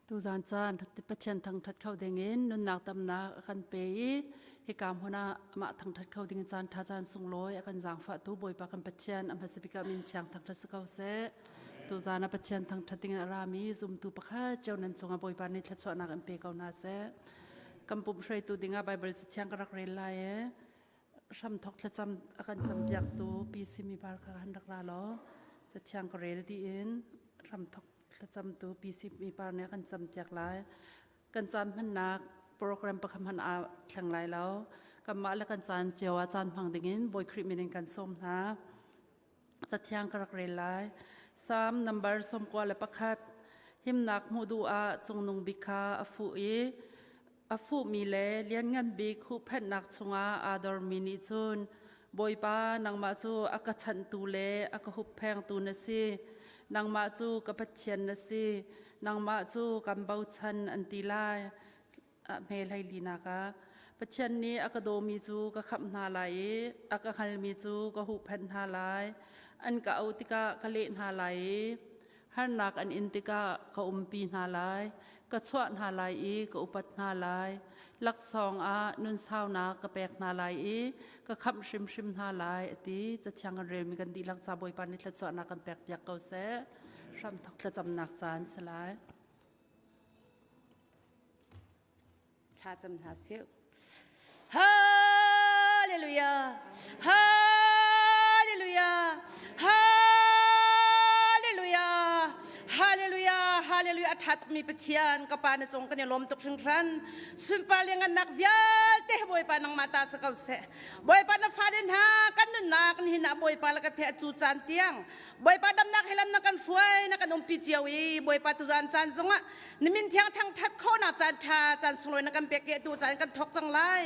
Tuzan caan Pathian thangṭhat kho dingin nunnak damnak a kan pe i hika hmun ah amah thangṭhat kho ding caan ṭha caan sunglawi a kan zaangfahtu Bawipa kan Pathian a hmasa bik ah min thiang thangṭhat si ko seh. Tuzan ah Pathian thangṭhat dingin a rami zumtu pakhat cio nan cungah Bawipa nih thluachuahnak in pe ko hna seh. Kan pumh hruaitu dingah Baibal cathiang ka rak rel lai i hramthok thlacam a kan campiaktu Pi Simi Par kha han rak ra law cathiang ka rel dih in hramthok thlacamtu PC mi par nih a kan campiak lai. Kan caan hmannak program pakhat hmanh aa thleng lai lo. Kanmah le kan caan cio ah caan hmang dingin Bawi Khrih min in kan sawm hna. Cathiang ka rak rel lai. Psalm number 91 himnak hmuh duh ah cungnung bik kha a fuh i A fuhmi le lianngan bik huhphenhnak chungah aa dormi nih cun Bawipa nangmah cu a ka chanhtu le a ka hupphengtu na si. Nangmah cu ka Pathian na si. Nangmah cu kan bochan an ti lai. Hme hlei linak ah Pathian nih a ka dawmi cu ka khamh hna lai i a ka hngalmi cu ka huhphenh hna lai. An ka auh tikah ka leh hna lai i Harnak an in tikah ka umpi hna lai, ka chuah hna lai i ka upat hna lai. Laksawng ah nunsaunak ka pek hna lai i ka khamh hrimhrim hna lai, a ti. Cathiang kan relmi kan dihlak ca Bawipa nih thluachuahnak kan pekpiak ko seh. Hramthok thlacamnak caan si lai. Thlacam hna sih. Hallelujah! Hallelujah! Hallelujah! Hallelujah! Hallelujah! A ṭha tukmi Pathian ka Pa na cung kan i lawm tuk hringhran. Sunpar le ngannak vialte Bawipa nangmah ta si ko seh. Bawipa na fale hna kan nunnak nihin ah Bawipa le ka the cu caan tiang Bawipa damnak he lam na kan hruai na kan umpi cio i Bawipa tuzan caan zongah Na min thiang thangṭhat khawhnak caan ṭha caan sunglawi na kan pek i atu caan kan thawk cang lai.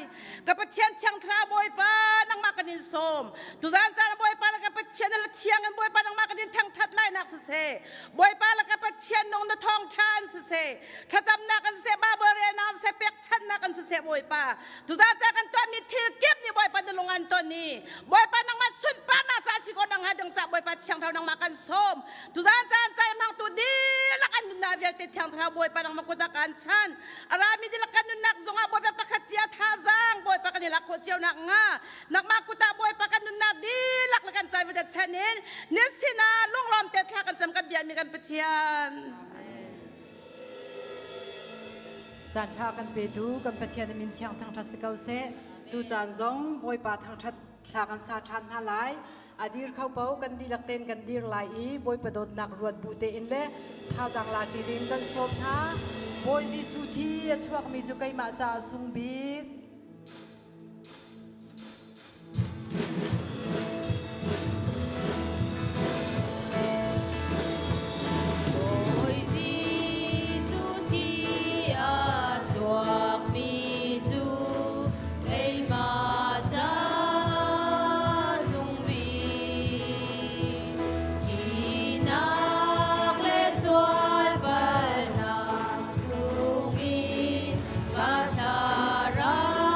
Ka Pathian thiang thlarau Bawipa nangmah kan in sawm. Tuzaan caan Bawipa le ka Pathian na thiang in Bawipa nangmah kan in thangṭhat lai nak siseh. Bawipa le ka Pathian nung na thawngṭha an siseh. Thlacamnak an siseh, Bible relnak an siseh, pekchanhnak an siseh Bawipa. Tuzaan caan kan tuahmi thil kip nih Bawipa na lung an ton i Bawipa nangmah sunparnak ca si ko nang ha ding ca Bawipa thiang thlarau nangmah kan sawm. Tuzaan caan caan hmangtu dihlak an nunnak vialte thiang thlarau Bawipa nangmah kut ah kaan chan. A rami dihlak kan nunnak zongah Bawipa pakhat cia thazaang Bawipa kan i lak khawh cio nak hnga nangmah kut ah Bawipa kan nunnak dihlak le kan cai vialte chan in ni sinah lunglawm te thla kan cam kan biami kan Pathian. Caan ṭha kan petu kan Pathian min thiang thangṭhat si ko seh. Tu caan zong Bawipa thangṭhat thla kan sa ṭhan hna lai. A dir kho po kan dihlak tein kan dir lai i Bawipa dawtnak ruat bu tein le thazaang la ṭi ding kan sawm hna. Bawi Jesuh thi a chuakmi cu keimah caah sung bik. Bawi Jesuh thi a chuakmi cu keimah ca sung bik. Thihnak le sual palhnak chungin ka thlarau.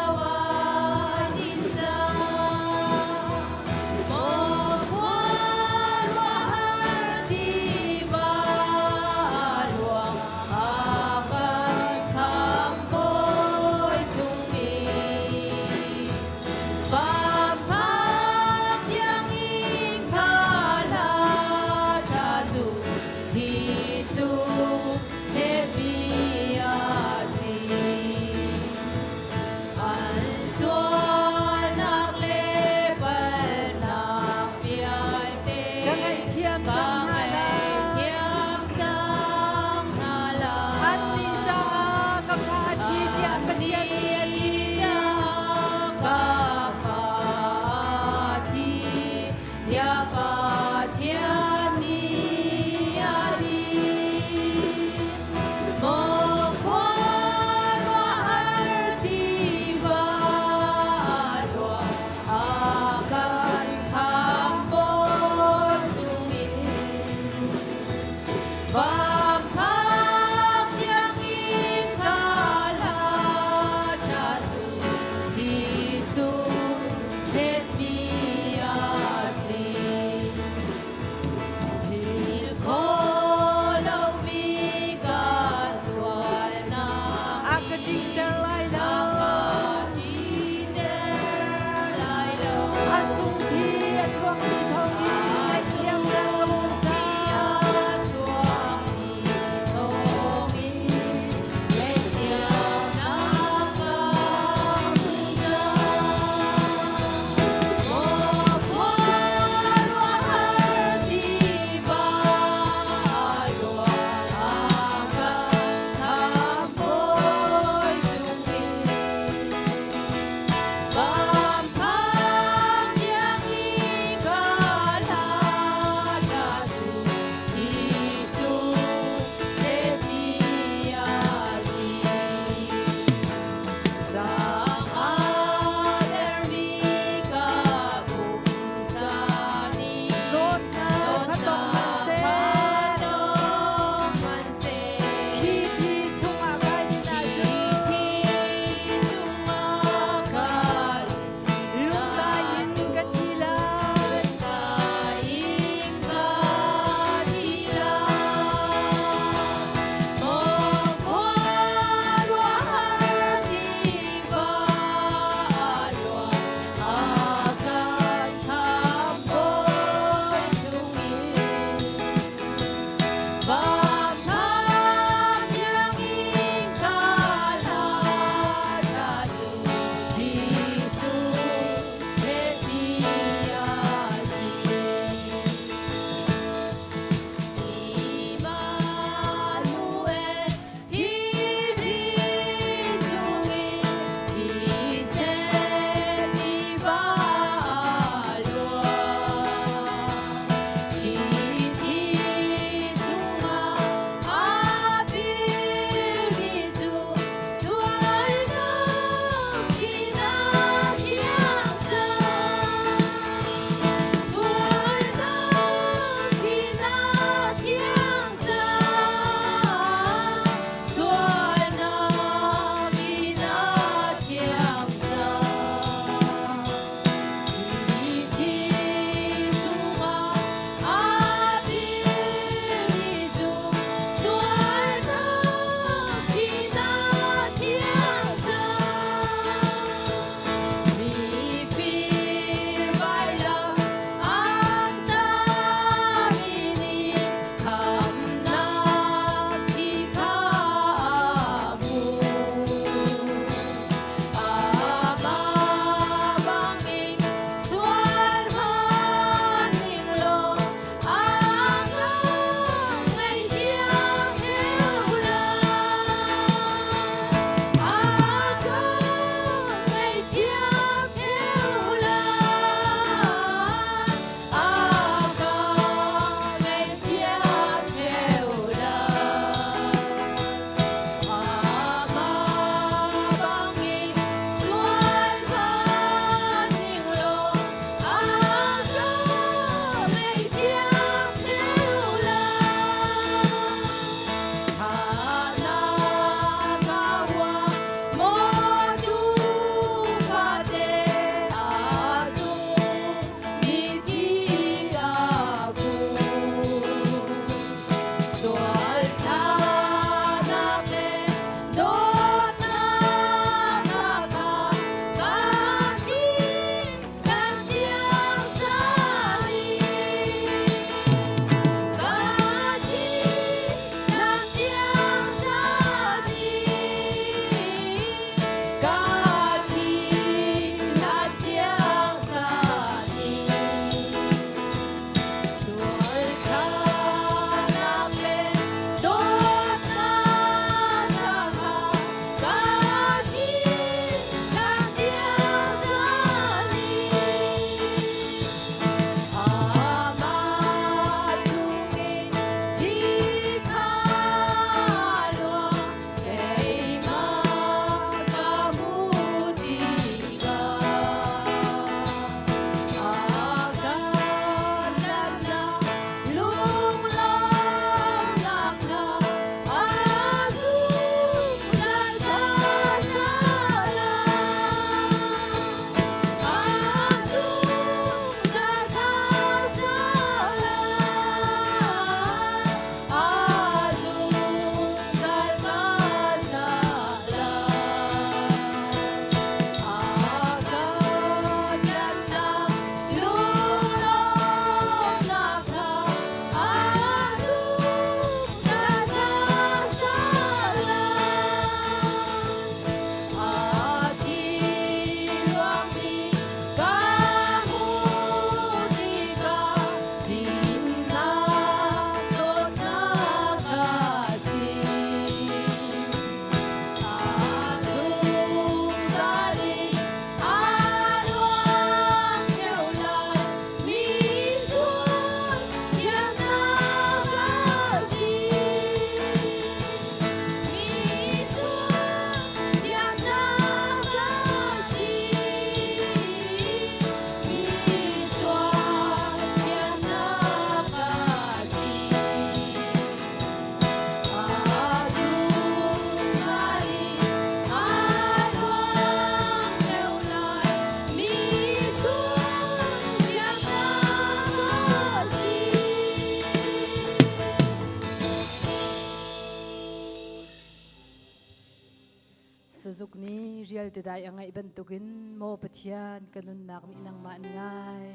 rial ti dai a ngaih bantukin maw Pathian ka nunnak nih nangmah an ngai.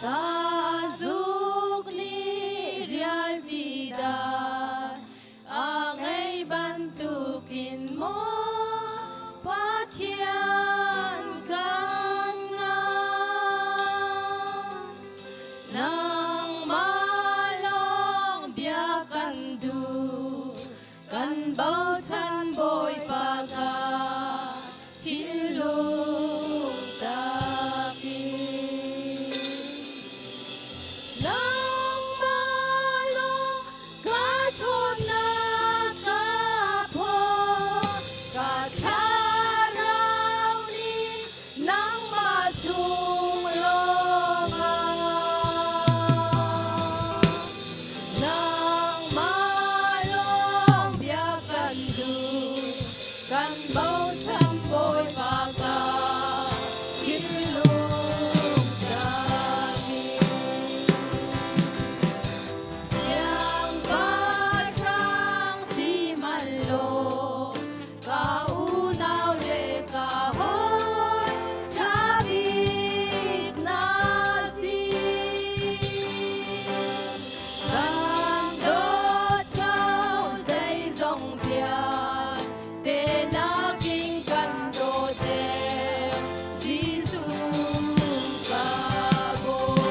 Sazuk nih rialti dai a ngei bantukin maw Pathian kan ngai. Nangmah lawng bia kan duh, kan bochan Bawipa ka thinlung takin. Nangmah lawng ka ṭhawnnak ka phaw, ka thlarau nih nangmah chung lawngah. Nangmah lawng bia kan duh, kan bochan Bawipa ka thinlung takin. Siangpahrang si law, ka unau le ka hawi ṭha bik na si. Kan dawt ko zeizong vialte nakin kan dawt Jesuh ka Bawi.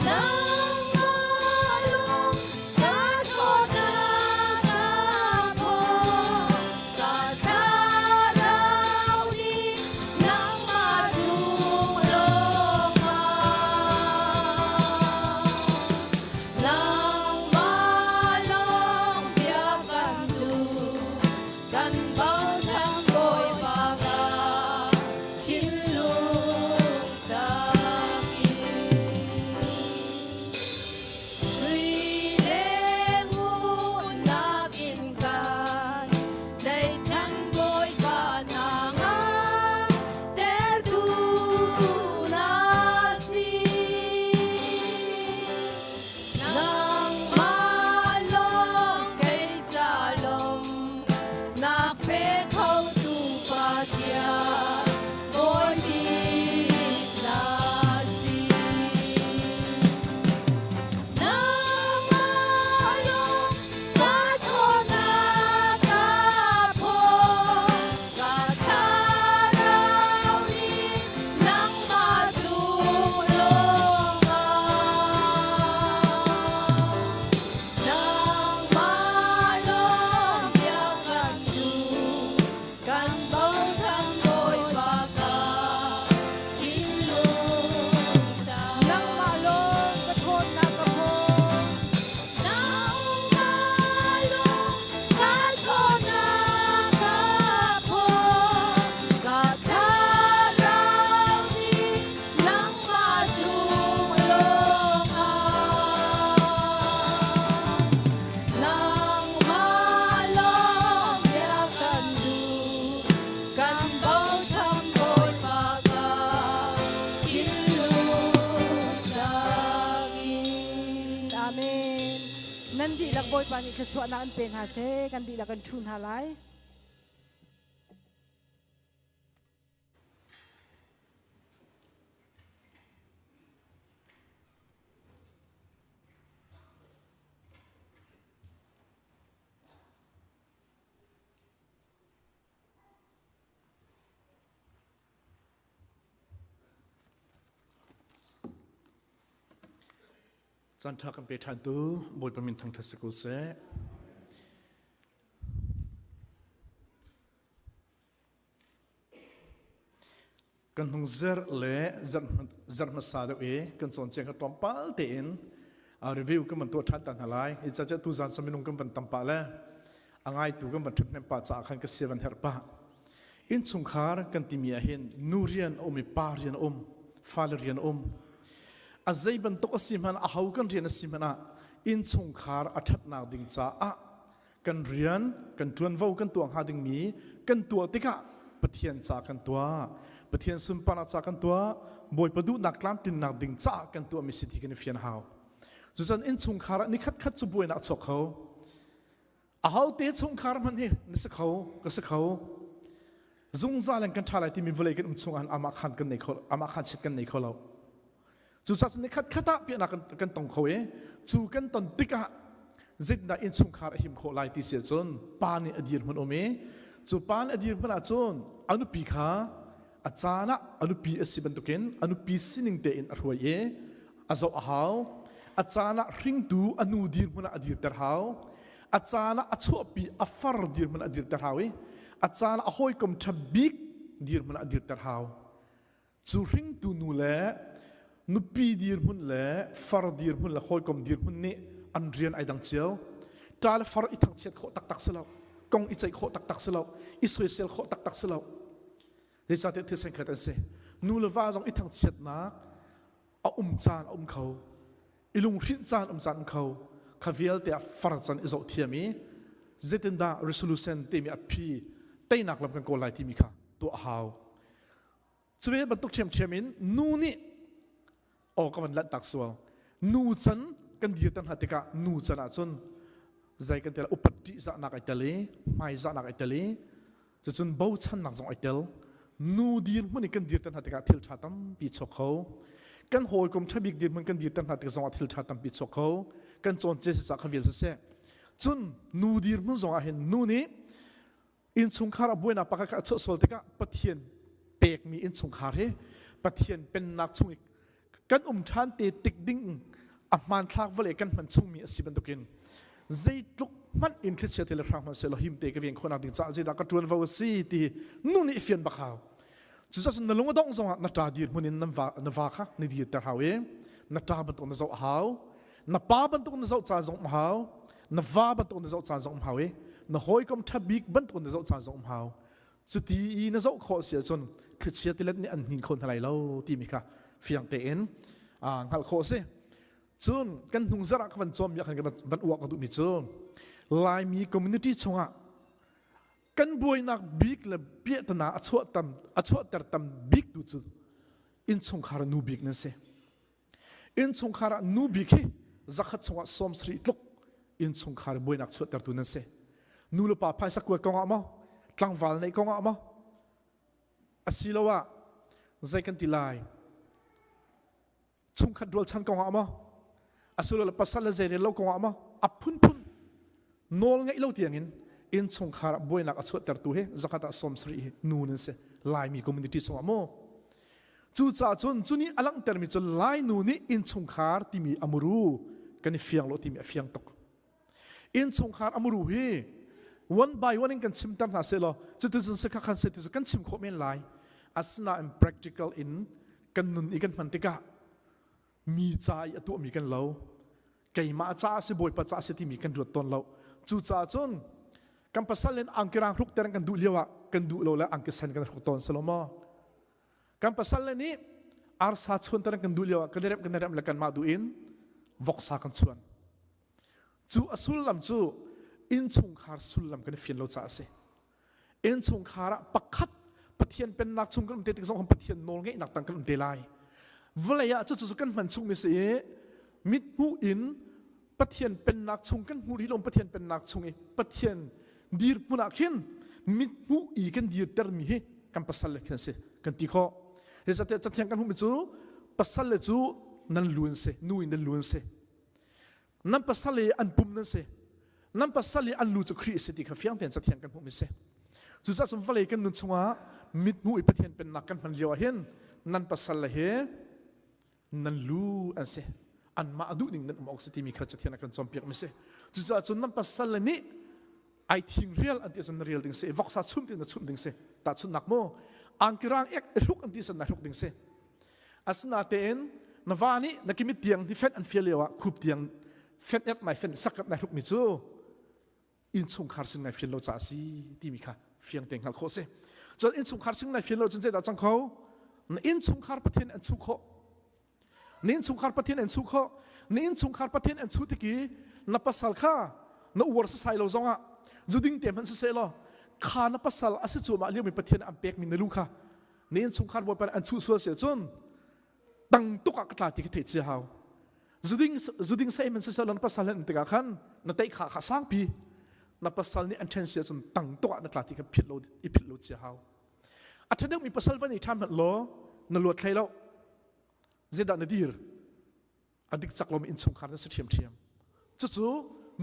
Nangmah lawng ka ṭhawnnak ka phaw, ka thlarau nih nangmah cung lawngah. Nangmah lawng bia kan duh, kan bochan Bawipa ka thinlung takin. Sui le ngun nakin kan tlaihchan Bawipa hna ngantertu na si. Nangmah lawng kei ca lawmnak pe khotu Pathian Bawi na si. Nangmah lawng ka ṭhawnnak ka phaw, ka thlarau nih nangmah cung lawngah. Nangmah lawng bia kan duh, kan bochan Bawipa ka thinlung ta. Nangmah lawng ka ṭhawnnak ka phaw. Nangmah lawng ka ṭhawnnak ka phaw, ka thlarau nih nangmah cung lawngah. Nangmah lawng bia kan duh, kan bochan Bawipa ka thinlung takin. Amen. Nan dihlak Bawipa nih thluachuahnak an pe hna seh. Kan dihlak kan ṭhu hna lai. Caan ṭha kan pe ṭhan tu Bawipa min thangṭhat si ko seh. Kan hnung zerh le zarh hmasa deuh i kan cawn ciang kha tlawmpal tein review kan van tuah ṭhan ta hna lai. Hi ca tu zan minung kan van tam pah le a ngaitu kan van ṭhathnem pah caah khan ka sia van herh pah. Innchungkhar kan timi ah hin nu rian a um i pa rian a um, fale rian a um. A zei bantuk a si hmanh, a ho kan rian a si hmanh ah innchungkhar a ṭhatnak ding caah kan rian kan ṭuanvo kan tuah hnga dingmi kan tuah tikah. Pathian ca kan tuah. Pathian sunparnak ca kan tuah. Bawipa duhnak tlamtlinnak ding caah kan tuahmi si ti kan i fian hau. Cucun innchungkhar ah nikhat khat cu buainak a chuak kho. Ahote chungkhar hmanh hi na si kho, ka si kho. Zungzal in kan ṭha lai timi vawlei kan um chung ahhin amah khan kan nei kho, amah khan chiat kan nei kho lo. Cucaah cun nikhat khat ah piahnak kan, kan tong kho i cu kan ton tikah zeitindah innchungkhar a him khawh lai ti si ahcun pa nih a dirhmun um i cu pa nih a dirhmun ahcun a nupi kha a caan ah a nupi a si bantukin a nupi sining tein a hruai i a zoh a hau. A caan ah hringtu a nu dirhmun ah a dirter hau. A caan ah a chuahpi a far dirhmun ah a dirter hau i a caan ah a hawikom ṭha bik dirhmun ah a dirter hau. Cu hringtu nu le nupi dirhmun le far dirhmun le hawikom dirhmun nih an rian ai dang cio. Ṭa le far i thangchiat khawh taktak si lo. Kong i ceih khawh taktak si lo. I soisel khawh taktak si lo. Zeicahtiah thisen khat an si. Nu le va zong i thangchiatnak a um caan a um kho. I lunghrinh caan um caan um kho. Kha vialte ah far can i zoh thiam i zeitindah resolution timi a phi teinak lam kan kawl lai timi kha tuah a hau. Cuve bantuk ṭhiamṭhiam in nu nih aw ka van lanhtak sual. Nu can kan dirter hna tikah nu can ahcun zei kan tel upat ṭihzahnak ai tel i hmaizahnak ai tel i cucun bochannak zong ai tel. Nu dirhmun in kan dirter hna tikah thil ṭha tampi chuak kho. Kan hawikom ṭha bik dirhmun kan dirter hna tik zongah thil ṭha tampi chuak kho. Kan cawn cia si cah kha vial siseh. Cun nu dirhmun zongah hin nu nih Innchungkhar ah buainak pakhat kha a chuah sual tikah Pathian pekmi innchungkhar hi Pathian pennak chung i kan um ṭhan te tik ding a hmanthlak vawlei kan hman chungmi a si bantukin zeitluk hmanh in thlichia te le hrang hmanh sehlaw him te ka ven khawhnak ding caah zeidah ka ṭuanvo a si ti nu nih i fian bak hau. Cucaah cun na lung a dongh zongah na ṭa dirhmun in na va kha na dirter hau i na ṭa bantuk na zoh a hau. Na pa bantuk na zoh caan zong um hau. Na va bantuk na zoh caan zong um hau i na hawikom ṭha bik bantuk na zoh caan zong um hau. Cuti i na zoh khawh si ahcun thlichia tilet nih an hnin kho hna lai lo timi kha fiang tein hngalh khawh a si. Cun kan hnung zarh ah ka van cawmmi ah khan ka van uah ka duhmi cu Laimi community chungah kan buainak bik le piahtana a chuah tam a chuahter tam bik tu cu innchungkhar nu bik nan si. Innchungkhar ah nu bik hi zakhat chungah 70 tluk innchungkhar buainak chuahtertu nan si. Nu le pa phaisa kuat kong ah maw, tlangval neih kong ah maw, asiloah zei kan ti lai, chungkhat rualchan kong ah maw, asilole pasal le zeirel lo kong ah maw, a phunphun nawl ngeih lo tiangin innchungkhar ah buainak a chuahtertu hi zakhat ah 70 hi nu nan si Laimi community chungah maw Cucaah cun cu nih a langhtermi cu Lainu nih innchungkhar timi a muru kan i fiang lo timi a fiang tuk. Innchungkhar a muru hi one by one in kan chimter hna seh law cuticun si kha khan se ti cu kan chim khawh men lai. Asinain practical in kan nun i kan hman tikah mi ca i a tuahmi kan lo. Keimah caah si Bawipa caah si timi kan ruat tawn lo. Cucaah cun kan pasal in angkirang hrukter kan duh lio ah kan duh lo le angkisan kan hruk tawn si lo maw? Kan pasal le nih arsa chuanter kan duh lio ah kan i remh kan i remh le kanmah duh in voksa kan chuan. Cu a sullam cu innchungkhar sullam kan i fian lo caah a si. Innchungkhar ah pakhat Pathian pennak chung kan um te tik zong Pathian nawl ngeihnak tang kan um te lai. Vawlei ah cucu kan hman chungmi si i mithmuh in Pathian pennak chung kan hmuh rih lo Pathian pennak chung i Pathian dirhmun ah khin mithmuh i kan dirtermi hi kan pasal le khin si kan ti khawh. Zeicahtiah cathiang kan hmuhmi cu pasal le cu nan lu an si, nu in nan lu an si. Nan pasal i an pum nan si. Nan pasal i an lu cu Khrih a si ti kha fiang tein cathiang kan hmuhmi si. Cucaah cun vawlei kan nun chungah mithmuh i Pathian pennak kan hman lio ah hin nan pasal le hi nan lu an si anmah a duh ning nan um awk si timi kha cathiang a kan cawnpiak mi si cucaah cun nan pasal le nih ai thing rial an ti cun na rial ding si voksa chum ti na chum ding si tahchunhnak mu angkirang ek hruk an ti cun na hruk ding si asinatein na va nih na kimit tiang hi fenh an fial lio ah khup tiang fenh ek nai fenh sak nai hruk mi cu innchungkhar sin nai fian lo caah si timi kha fiang te hngalh khawh si cun innchungkhar sin nai fian lo cun zeidah cang kho na innchungkhar pathian an chuh khawh na innchungkhar pathian an chuh khawh na innchungkhar pathian an chuh tik i na pasal kha na uar sasai lo zongah zuding te hmanh siseh law. Kha na pasal a si cuahmah liomi Pathian an pekmi na lu kha na innchungkhar bawipa nih an chuh sual si ahcun tang tuk ah ka tla ti ka theih cia hau. Zuding zuding sa in siseh na pasal han tikah khan na teih kha kha sangpi na pasal nih an ṭhen si ahcun tang tuk ah na tla ti kha philh lo i philh lo cia hau. A ṭha deuhmi pasal va nei ṭhan hmanh law na luat hlei lo. Zeidah na dir? A dik cak lomi innchungkhar na si ṭhiamṭhiam. Cucu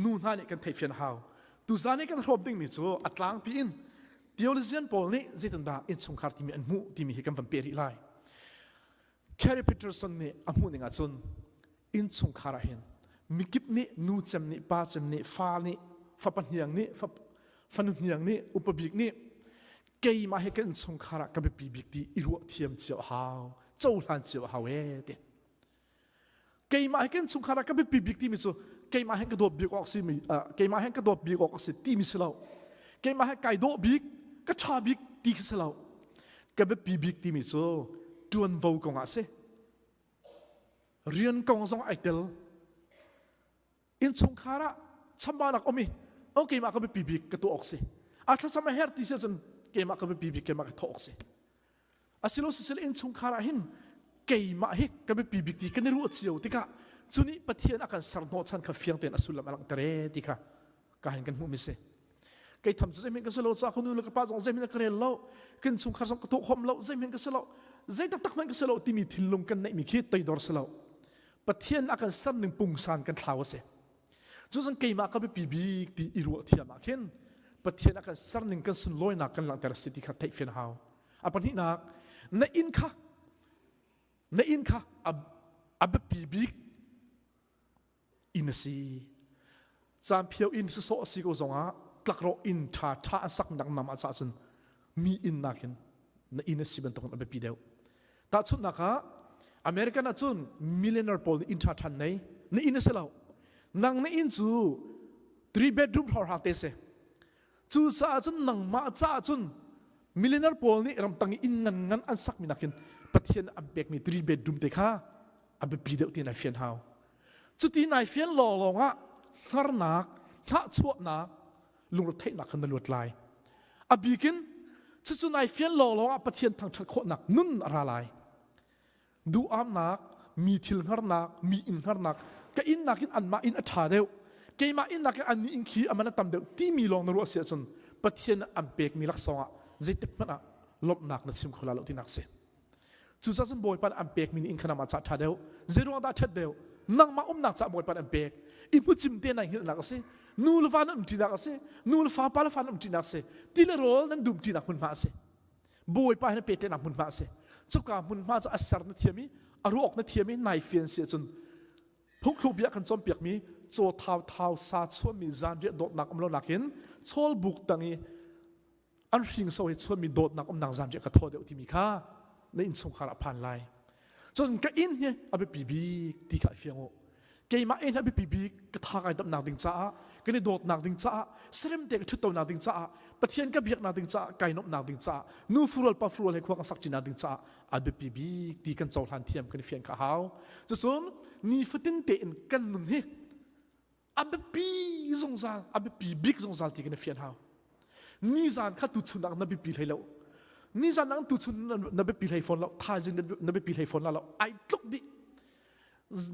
nu hna nih kan theihfian a hau. Tuzan i kan hrawm dingmi cu a tlangpi in theologian pawl nih zeitindah innchungkhar timi an hmuh timi hi kan van peh rih lai. Carrie Peterson nih a hmuh ning ahcun innchungkhar ah hin mikip nih nu cem nih pa cem nih fa nih fapa hniang nih fanu hniang nih upa bik nih keimah hi ka innchungkhar ah ka biapi bik ti i ruah thiam cio a hau cohlan cio a hau ee ti keimah hi kan chungkhar ah ka biapi bik timi cu keimah hin ka dawt bik awk si mi keimah hin ka dawt bik awk a si timi si lo keimah hi kai dawh bik ka ṭha bik ti khi si lo ka biapi bik timi cu ṭuanvo kong ah si rian kong zong ai tel innchungkhar ah chambaunak um i o keimah ka biapi bik ka tuah awk si a thlacam a her ti si ahcun keimah ka biapi bik keimah ka thawh awk si asilo sisel innchungkhar ah hin keimah hi ka biapi bik ti kan i ruah cio tikah cu nih Pathian a kan ser hnawhchan kha fiang tein a sullam a langhter e ti kha ka hin kan hmuh mi si kei tham cu zeihmanh ka si lo ca ka nu le ka pa zong zeihmanh ka rel lo kan chungkhar zong ka tuah khom lo zeihmanh ka si lo zei taktak hmanh ka si lo timi thinlung kan neih mi khi toidor si lo Pathian a kan ser ning pungsan kan thlau a si. Cucun keimah ka biapi bik ti i ruah thiam ah khin Pathian a kan ser ning kan sunlawinak kan langhter a si ti kha theihfian a hau. A pahnihnak, na inn kha na inn kha a, a biapi bik inn a si. Caanphio inn sisawh a si ko zongah tlakrawh inn ṭha ṭha an sak nak nam ah cah cun mi inn nakin na inn a si bantukin a biapi deuh. Tahchunhnak ah American ah cun millionaire pawl nih inn ṭha ṭhan nei na inn a si lo. Nang na inn cu three bedroom hrawhhrang te si. Cucaah cun nangmah caah cun millionaire pawl nih ramtang i inn ngan ngan an sakmi nakin Pathian an pekmi three bedroom te kha a biapi deuh ti nai fian hau. Cuti nai fian lawnglawng ah hngarnak, hnahchuahnak, lungretheihnak khan na luat lai. A bikin cucu nai fian lawnglawng ah Pathian thangṭhat khawhnak nun a ra lai. Duh-amnak, mi thil hngarnak, mi inn hngarnak, ka inn nakin anmah inn a ṭha deuh, keimah inn nakin annih inn khi a man a tam deuh timi lawng na ruah si ahcun Pathian an pekmi laksawng ah zeitik hmanh ah lawmhnak na chim kho la lo tinak si. Cucaah cun Bawipa nih an pekmi nih inn kha nangmah caah ṭha deuh. Zeiruang dah ṭhat deuh? Nangmah umnak caah Bawipa nih an pek. I hmucim te nai hngilhnak a si. Nu le va nan umṭinak a si. Nu le fa, pa le fa nan umṭinak a si. Ti le rawl nan dumṭinak hmunhma a si. Bawipa he na pehtlaihnak hmunhma a si. Cuka hmunhma cu a ser na thiam i a ruah awk na thiam i nai fian si ahcun phungthluk bia kan cawnpiakmi caw thau thau sa chuanmi zanriah dawtnak um lo nakin chawlbuk tang i an hringso he chuanmi dawtnak umnak zanriah ka thaw deuh timi kha na innchungkhar ah phan lai cun ka inn hi a biapi bik ti kha i fiang u keimah inn hi a biapi bik ka tha kai damnak ding caah kan i dawtnak ding caah serem te ka ṭhuttonak ding caah Pathian ka biaknak ding caah kai nuamhnak ding caah nu furual pa furual he khua kan sak ṭinak ding caah a biapi bik ti kan cohlan thiam kan i fian kha hau cucun nifatin tein kan nun hi a biapi zungzal a biapi bik zungzal ti kan i fian hau nizan kha tuchun ah na biapi hlei lo nizan nang tuchun na biapi hlei fawn lo thaizing na biapi hlei fawn la lo ai tluk dih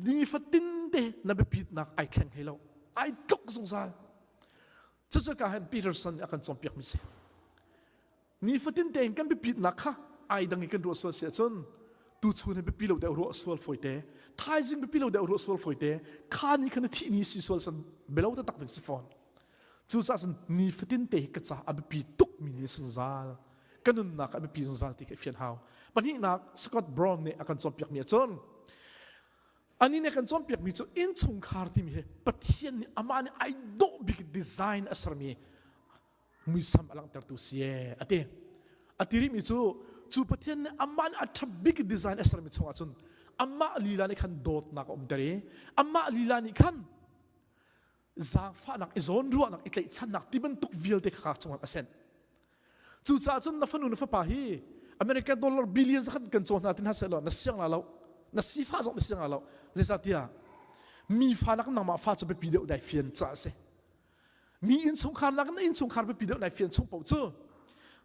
nifatin te na biapitnak ai thleng hlei lo ai tluk zungzal cucu ka han Peterson nih a kan cawnpiak mi si Nifatin tein kan biapitnak kha ai dang i kan ruah sual si ahcun tuchun hi biapi lo deuh ruah sual fawite thaizing biapi lo deuh ruah sual fawite kha ni kha na thih ni si sual san belo taktak ding si fawn cucaah cun nifatin te hi ka ca a biapi tuk mi ni zungzal ka nunnak a biapi zungzal ti ka fian hau pahnihnak Scott Brown nih a kan cawnpiak mi ahcun ani nih a kan cawnpiak mi cu innchungkhar timi hi Pathian nih amah nih ai dawh bik design a sermi muisam a langhtertu si ee a ti a ti rihmi cu cu Pathian nih amah nih a ṭha bik design a sermi chungah cun amah lila nih khan dawtnak a umter i amah lila nih khan zaangfahnak i zawnruahnak i tlaihchannak ti bantuk vialte kha chungah a senh cucaah cun na fanu na fapa hi American dollar billion zakhat kan caw hna tin hna sehlaw na siang la lo na sifah zong na siang la lo zeicahtiah mi fa nak nangmah fa cu biapi deuh dai fian ca a si. Mi innchungkhar nakin na innchungkhar biapi deuh nai fian chung paoh cu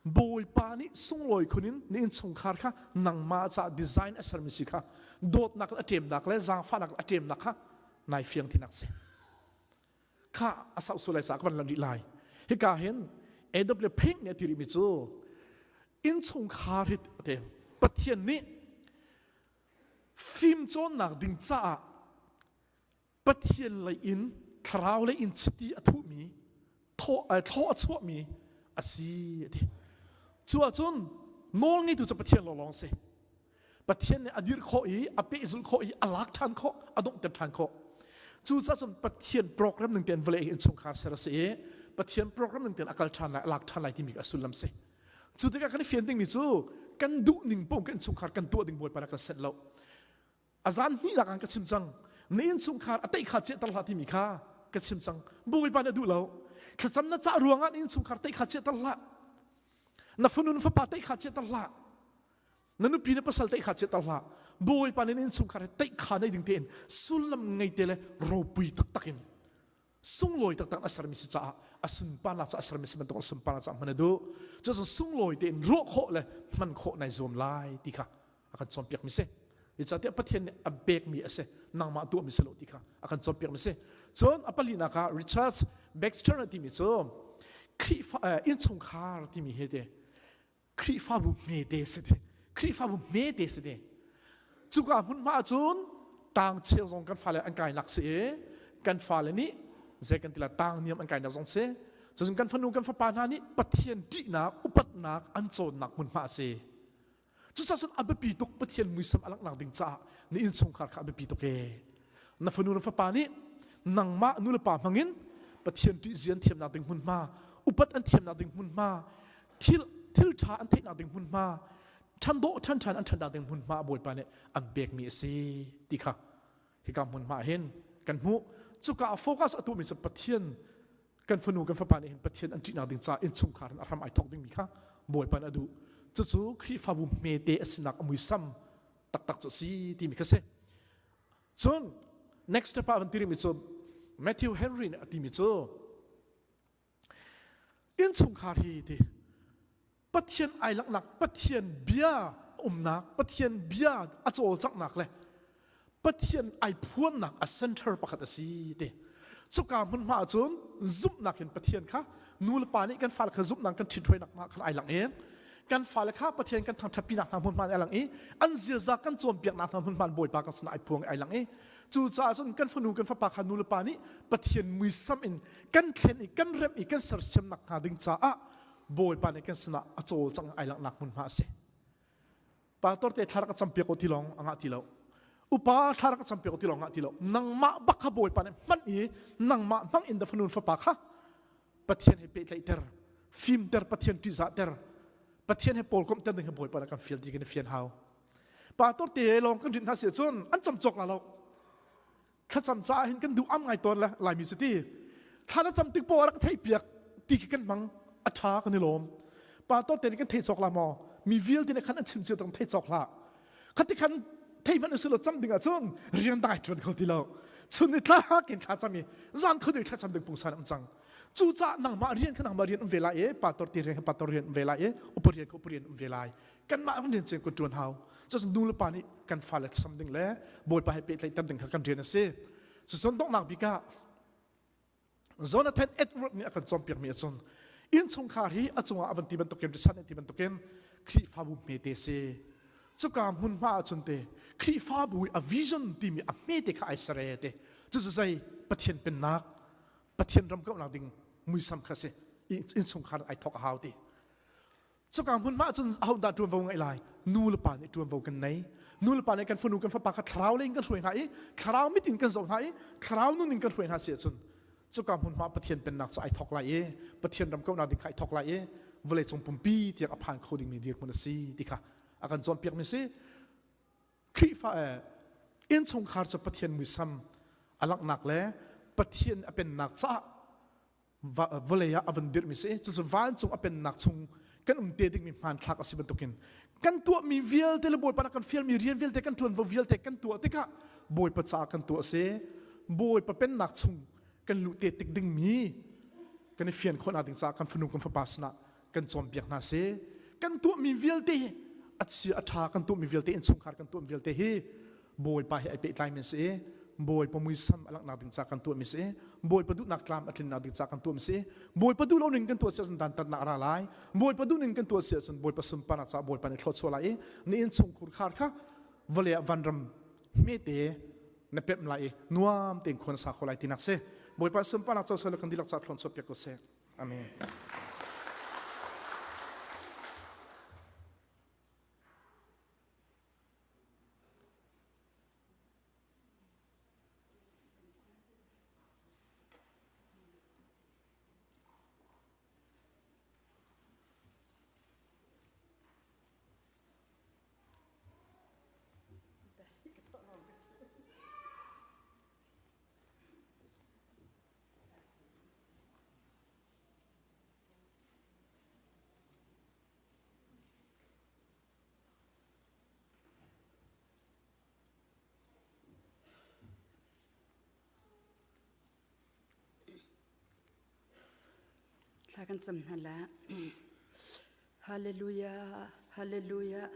Bawipa nih sunglawi khun in na innchungkhar kha nangmah caah design a sermi si kha dawtnak a ṭemnak le zaangfahnak a ṭemnak kha nai fiang tinak si. Kha a sauh sulai caah ka van lan rih lai. Hika hin AW Pink nih a ti rihmi cu innchungkhar hi te Pathian nih fimcawnnak ding caah Pathian lei in thlarau lei in chiti a thuhmi thaw a chuahmi a si a ti. Cu ahcun nawlngeitu cu Pathian lawnglawng si. Pathian nih a dirh khawh i a pehzulh khawh i a lak ṭhan khawh, a donghter ṭhan khawh. Cucaah cun Pathian program ning tein vawlei innchungkhar ser a si i Pathian program ning tein a kal ṭhan lai, a lak ṭhan lai timi a sullam si. Cu tikah kan i fian dingmi cu kan duh ning paoh kan innchungkhar kan tuah ding Bawipa rak kan set lo. A zan hnihnak ah ka chim cang. Na innchungkhar a teih kha chiahter hlah timi kha ka chim cang. Bawipa nih a duh lo. Thlacam na cah ruangah na innchungkhar teih kha chiahter hlah. Na fanu na fapa teih kha chiahter hlah. Na nupi na pasal teih kha chiahter hlah. Bawipa nih na innchungkhar he teih kha nei ding tein sullam ngei te le ropui taktak in sunglawi taktak a sermi si caah a sunparnak caah a sermi si bantuk a sunparnak caah hman a duh. Cucu sunglawi tein ruah khawh le hman khawh nai zuam lai ti kha a kan cawnpiak mi si. Zeicahtiah Pathian nih an pekmi a si, nangmah tuahmi si lo ti kha a kan cawnpiak mi si. Cun a palinak ah Richard Baxter a timi cu Khrihfa innchungkhar timi hi te Khrihfabu hmete si ti. Khrihfabu hmete si ti. Cuka hmunhma ahcun tang cheu zong kan fale an kainak si i kan fale nih zei kan ti la tang niam an kainak zong si. Cun kan fanu kan fapa hna nih Pathian ṭihnak upatnak an cawnnak hmunhma a si. Cucaah cun a biapi tuk Pathian muisam a langhnak ding caah na innchungkhar kha a biapi tuk ee. Na fanu na fapa nih nangmah nu le pa hmangin Pathian ṭihzia an thiamnak ding hmunhma, upat an thiamnak ding hmunhma, thil thil ṭha an theihnak ding hmunhma, ṭhan dawh ṭhan ṭhan an ṭhannak ding hmunhma Bawipa nih an pekmi a si ti kha hika hmunhma hin kan hmuh. Cuka ah focus a tuahmi cu Pathian kan fanu kan fapa nih hin Pathian an ṭihnak ding caah innchungkhar in a hram ai thawk dingmi kha Bawipa nih a duh. Cucu Khrihfabu hmete a sinak a muisam taktak cu a si timi kha si. Cun next step ah van ti rihmi cu Matthew Henry nih a timi cu innchungkhar hi ti Pathian ai langhnak Pathian bia umnak Pathian bia a cawlcanghnak le Pathian ai phuannak a center pakhat a si ti cuka hmunhma ahcun zumhnak in Pathian kha nu le pa nih kan fale kha zumhnak kan ṭhithruainak hna khan ai lang i kan fale kha Pathian kan thangṭhatpinak hna hmunhma ai lang i an ziaza kan cawnpiaknak hna hmunhma Bawipa kan sinah ai phuang ai lang i cucaah cun kan fanu kan fapa kha nu le pa nih Pathian muisam in kan thlen i kan remh i kan sersiamnak hnga ding caah Bawipa nih kan sinah a cawlcang ai langhnak hmunhma a si. Pastor te thla rak campiak ko ti lawng a ngah ti lo. Upa thla rak campiak ko ti lawng ngah ti lo. Nangmah bak kha Bawipa nih hman i nangmah hmang in da fanu fapa kha Pathian he pehtlaihter, fimter, Pathian ṭihzahter, Pathian he pawl komhter ding hi Bawipa nih kan fial ti kan i fian hau. Pastor te lawng kan rinh hna si ahcun an cam cawk la lo. Thlacam caah hin kan duh am ngai tawn le Laimi cu ti. Thla na cam tik poah rak theih piak ti khi kan hmang a ṭha kan i lawm. Pastor te nih kan thei cawk la maw? Mi vialte nih khan an chim cio tang thei cawk hlah. Khati khan thei hmanh usilo cam ding ahcun rian dai ṭuan kho ti lo. Chun ni tlak in thla cam i zan khuadei thla cam ding pungsan um cang. Cucaah nangmah rian kha nangmah rian um ve lai i pastor ti rian kha pastor rian um ve lai i upa rian kha upa rian um ve lai. Kanmah kan rian cio kan ṭuan hau. Cucun nu le pa nih kan fale sam ding le Bawipa he pehtlaihter ding kha kan rian a si. Cucun donghnak bik ah Jonathan Edward nih a kan cawnpiakmi ahcun innchungkhar hi a cungah a van ti bantukin Richard nih ti bantukin Khrihfabu hmete si. Cuka hmunhma ahcun te Khrihfabu i a vision timi a hmete kha ai sere te. Cucu zei Pathian pennak Pathian ram kauhnak ding muisam kha si. Innchungkhar ai thawk a hau ti. Cuka hmunhma ahcun ahodah ṭuanvo ngeih lai? Nu le pa nih ṭuanvo kan nei. Nu le pa nih kan fanu kan fapa kha thlarau lei in kan hruai hna i thlarau mit in kan zoh hna i thlarau nun in kan hruai hna si ahcun cuka hmunhma Pathian pennak cu ai thawk lai i Pathian ram kauhnak ding kha ai thawk lai i vawleicung pumpi tiang a phan kho dingmi dirhmun a si ti kha a kan cawnpiakmi si. Khrihfa eh, innchungkhar cu Pathian muisam a langhnak le Pathian a pennak caah vawlei ah a van dirhmi si cucu vancung a pennak chung kan um te dingmi hmanthlak a si bantukin kan tuahmi vialte le Bawipa nih kan fialmi rian vialte kan ṭuanvo vialte kan tuah tikah Bawipa caah kan tuah a si Bawipa pennak chung kan luh te tik dingmi. Kan i fian khawh nak ding caah kan fanu kan fapa sinah kan cawnpiak hna si. Kan tuahmi vialte hi a chia a ṭha kan tuahmi vialte innchungkhar kan tuahmi vialte hi Bawipa he ai pehtlai mi si i Bawipa muisam a langhnak ding ca kan tuahmi si Bawipa duhnak tlam a tlinnak ding ca kan tuahmi si Bawipa duh lo ning kan tuah si ahcun dantatnak a ra lai Bawipa duh ning kan tuah si ahcun Bawipa sunparnak caah Bawipa nih thluachuah lai i na innchungkhur khar kha vawlei ah vanram hmete na pemh lai i nuam tein khua na sa kho lai tinak si Bawipa sunparnak co sel kan dihlak ca thlawn chuah piak ko seh amen. Thla kan cam hna la. Hallelujah, hallelujah,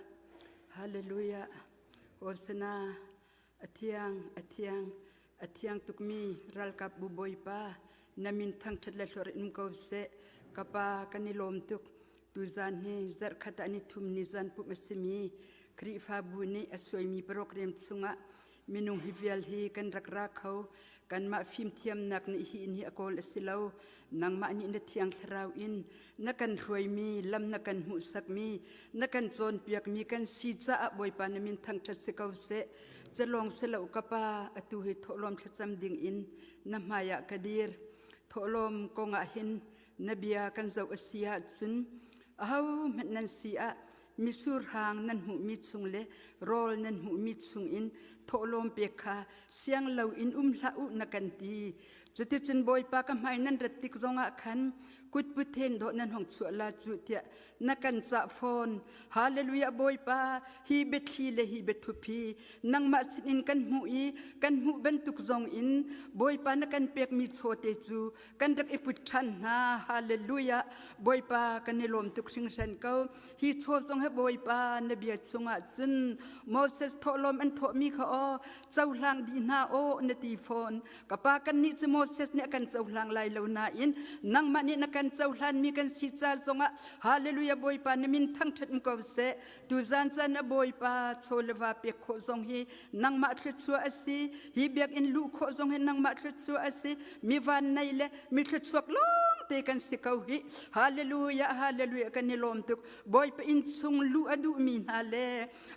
hallelujah. Hosana, a thiang, a thiang, a thiang tukmi ralkap bu bawipa, na min thangṭhat le hlorh in ko seh. Ka pa kan i lawm tuk. Tuzan hi zarhkhat ah ni thum ni zan pumh a simi Khrihfabu nih a suaimi program chungah minung hi vial hi kan rak ra kho. Kanmah fimthiamnak nih hi inn hi a kawl a si lo. Nangmah nih na thiang thlarau in na kan hruaimi, lam na kan hmuhsakmi, na kan cawnpiakmi kan si caah Bawipa na min thangṭhat si ko seh. Calawng si lo ka pa, atu hi thawhlawm thlacam ding in na hmai ah ka dir. Thawhlawm kong ah hin na bia kan zoh a si ahcun ahohmanh nan si ah misur hang nan hmuhmi chung le rawl nan hmuhmi chungin thawhlawm pek kha siang loin um hlah u na kan ti. Cuticun Bawipa ka hmai nan rat tik zongah khan kutput then dawh nan hong chuah la cu tiah na kan cah fawn. Hallelujah Bawipa, hi biathli le hi biathup hi nangmah sinin kan hmuh i kan hmuh bantuk zong in Bawipa na kan pekmi chawte cu kan rak i put ṭhan hna. Hallelujah Bawipa kan i lawm tuk hringhran ko. Hi chaw zong he Bawipa na bia chungah cun Moses thawhlawm an thawhmi kha aw cohlang dih hna aw na ti fawn. Ka pa kannih cu Moses nih a kan cohlang lai lo nain nangmah nih na kan cohlanmi kan si ca zongah Hallelujah Bawipa na min thangṭhat ko seh. Tuzan caan a Bawipa chaw le va pek khawh zong hi nangmah thluachuah a si. Hi biakinn luh khawh zong hi nangmah thluachuah a si. Mi van nei le mi thluachuak lawng te kan si ko hi. Hallelujah Hallelujah kan i lawm tuk. Bawipa inn chung luh a duhmi hna le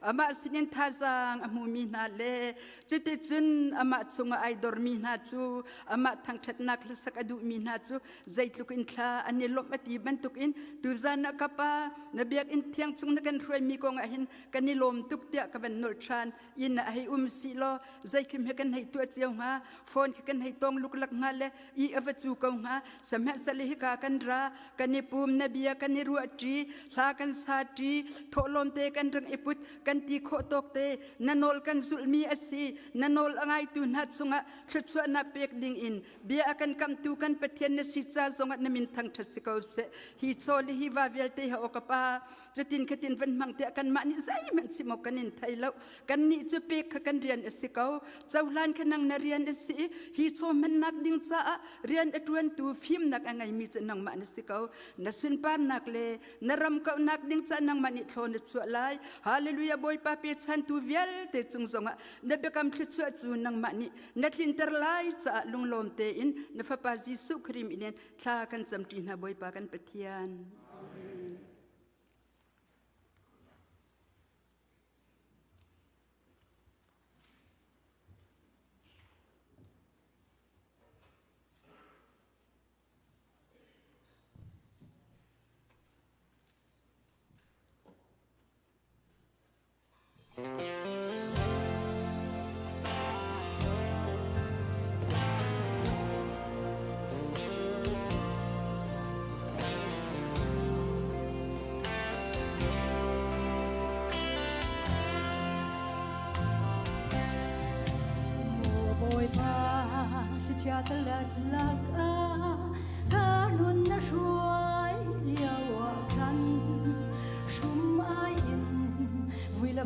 amah sinin thazaang a hmumi hna le cuticun amah chungah ai dormi hna cu amah thangṭhatnak hlasak a duhmi hna cu zeitluk in thla an i lawmh a ti bantukin tuzan ah ka pa na biakinn thiang chung na kan hruaimi kong ah hin kan i lawm tuk tiah ka van nolh ṭhan inn ah hei um sih law zeikhim he kan hei tuah cio hnga phone khi kan hei tong luklak hnga le i a va cu ko hnga sihmanhsehlaw hika kan ra kan i pum na bia kan i ruah ṭi hla kan sa ṭi thawhlawm te kan rak i put kan ti khawh tawk te na nawl kan zulhmi a si na nawl a ngaitu hna chungah thluachuahnak pek ding in bia a kan kamhtu kan Pathian na si ca zongah na min thangṭhat si ko seh hi chaw le hi va vialte ha aw ka pa cutin khatin van hmang tiah kanmah nih zeihmanh chim awk kan in thei lo kannih cu pek kha kan rian a si ko cohlan kha nang na rian a si i hi chaw hmannak ding caah rian a ṭuantu fimnak a ngeimi cu nangmah na si ko na sunparnak le na ram kauhnak ding caah nangmah nih thlaw na chuah lai hallelujah bawipa pechantu vialte cung zongah na biakam thluachuah cu nangmah nih na tlinter lai caah lunglawm tein na fapa Jesuh Khrih min in thla kan camṭi hna bawipa kan Pathian Maw Bawipa, thlichia ka lak ah ka nun.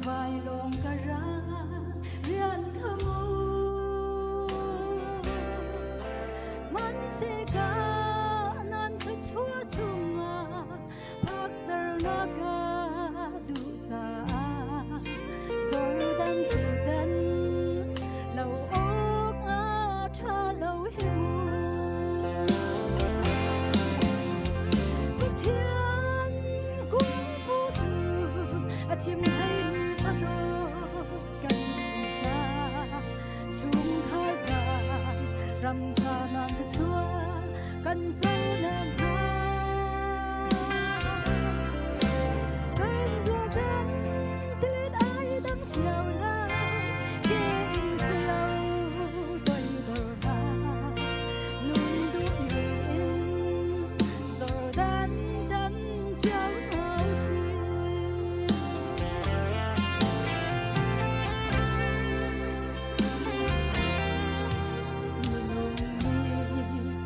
Vai lawng ka ra rian kha mu man se ka nan thu chua chungah phakter na ka duh caah Jordan cu dan lo awk a ṭha lo hi mu. Pathian kungpu tu a thim theimi pakhat kan si caah chungkhar kan ram tha nan thluachuah kan co nakhnga. Kan Jordan tilet ai dang cio lai ke in si lo toidor hna nun duh in Jordan dan cio hna usih. Minung nih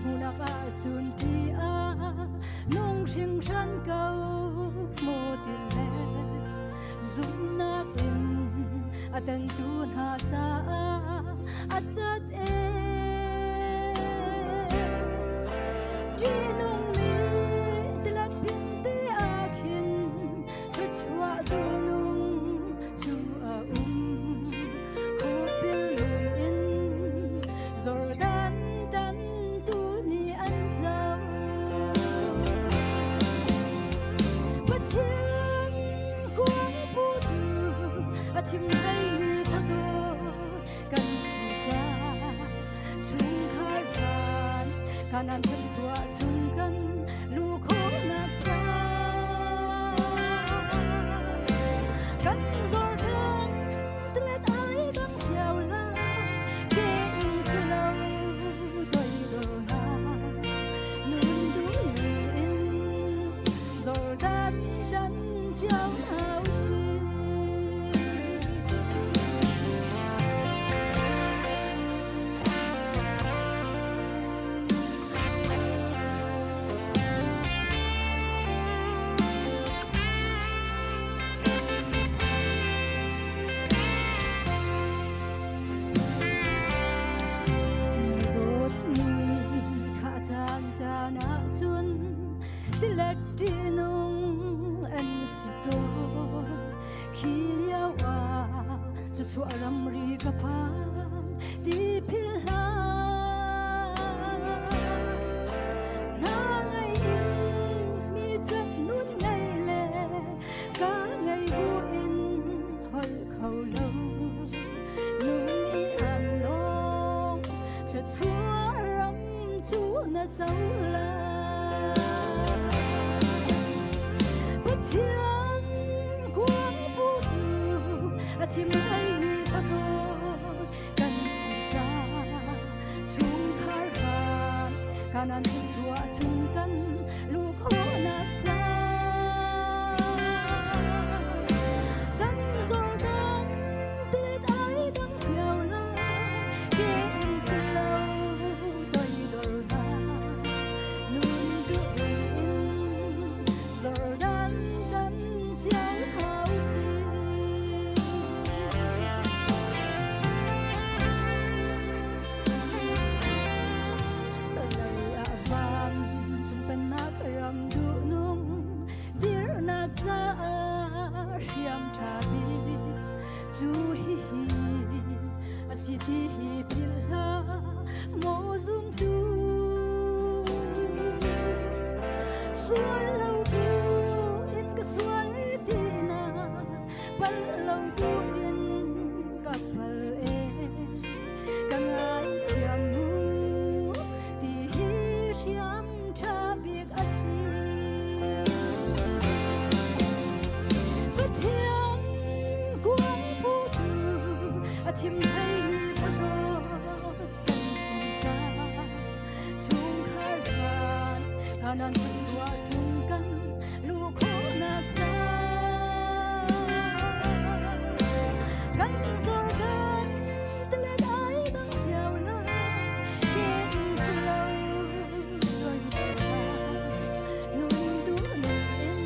hmunak ahcun ṭih ah nung hringhran ko maw ti le zumhnak in a tentu hna caah a cat e. Ṭihnungmi tilet pinte ah khin thluachuah duhnung cu a um. Khupil lui in Jordan tan tu nih an co. Pathian kuang putu a thim hleimi phadawt kan si caah chungkhar kan kanan thluachuah chung kan luh khawhnak caah kan Jordan tilet ai dang cio lai ke in si lo toidor hna nun duh in Jordan dan cio hna usih. Dawtmi kha caan caan ahcun tilet ṭihnung an si tawn. Khi lio ah cuchuah ramri ka phan ti philh hlah. Na ngei in mi cat nun ngei le ka ngei bu in holh kho lo. Nung i an lawng thluachuah ram cu na co lai. Pathian kuang putu a thim hleimi pakhat kan si caah chungkhar kan kanan thluachuah chung kan luh khawhnak caah kan Jordan tilet ai dang cio lai ke in si lo toidor hna nun duh in Jordan dan cio hau si. Lei ah van cung pennak ram duhnung dirnak caah hriam ṭha bik cu hihi a si ti hi philh hlah maw zumtu sual lo tu in ka sual ti na pal lo tu in ka pal e ka ngaithiam mu ti hi hriam ṭha bik a si. Pathian kuang putu a thim hleimi pakhat kan si caah chungkhar kan kanan thluachuah chung kan luh khawhnak caah kan Jordan tilet ai dang cio lai ke in si lo nun duh in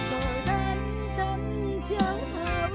Jordan tan cio hau.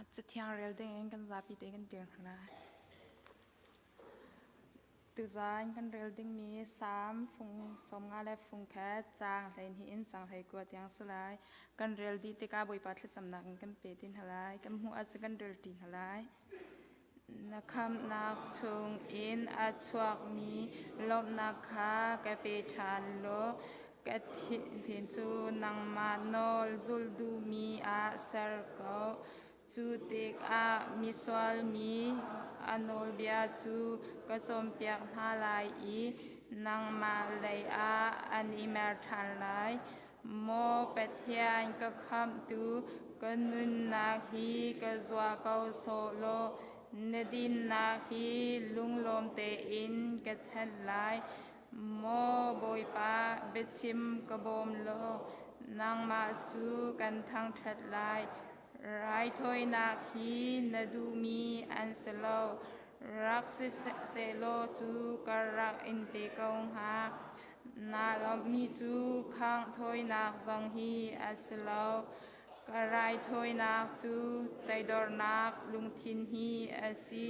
Cathiang rel dingin kan zapi te kan dir hna lai. Tuzaan kan rel dingmi Salm fung 50 le fung khat caang 12 in caang 19 tiang si lai. Kan rel dih tikah Bawipa thlacamnak in kan pe ti hna lai. Kan hmuh ahcun kan rel ṭi hna lai. Na khamhnak chungin a chuakmi lawmhnak kha ka pe ṭhan law ka thin cu nangmah nawl zul duhmi ah ser ko. Cu tikah misual mi a nawlbia cu ka cawnpiak hna lai i nangmah lei ah an i mer ṭhan lai. Maw Pathian ka khamhtu, ka nunnak hi ka zuah ko sawh law na dinnak hi lunglawm tein ka thanh lai. Maw Bawipa, biachim ka bawm law nangmah cu kan thangṭhat lai. Raithawinak hi na duhmi an si lo. Rak si sehlaw cu ka rak in pe ko hnga. Naa lawmhmi cu khanghthawinak zong hi a si lo. Ka raithawinak cu toidornak lungthin hi a si.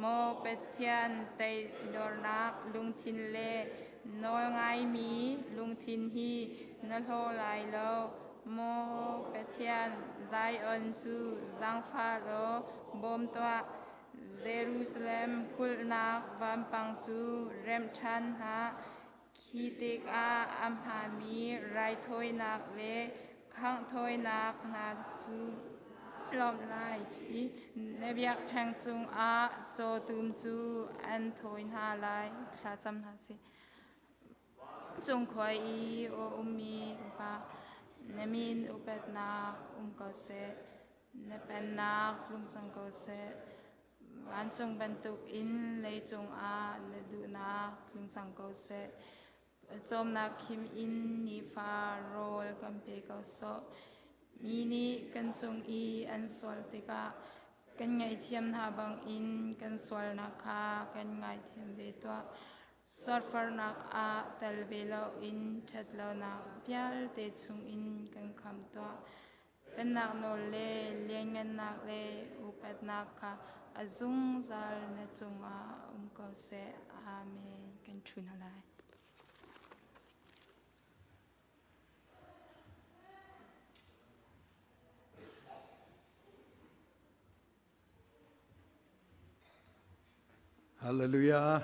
Maw Pathian, toidornak lungthin le nawlngaimi lungthin hi na hlaw lai lo. Maw Pathian, Zion cu zaangfah law bawm tuah. Jerusalem kulhnak vampang cu remh ṭhan hna. Khi tikah a hmaanmi raithawinak le khanghthawinak hna cu lawmh lai i na biakṭheng cungah cawtum cu an thawi hna lai. Thlacam hna sih. Cungkhua i a ummi Pa, na min upatnak um ko seh. Na pennak tlung cang ko seh. Vancung bantukin leicung ah na duhnak tling cang ko seh. Cawmnak khim in nifa rawl kan pe ko sawh. Mi nih kan cung i an sual tikah kan ngaihthiam hna bangin kan sualnak kha kan ngaithiam ve tuah. Sualfarnak ah tel ve loin ṭhatlonak vialte chungin kan khamh tuah. Pennak nawl le lianngannak le upatnak kha a zungzal na cungah um ko seh. Amen. Kan ṭhu hna lai. Hallelujah.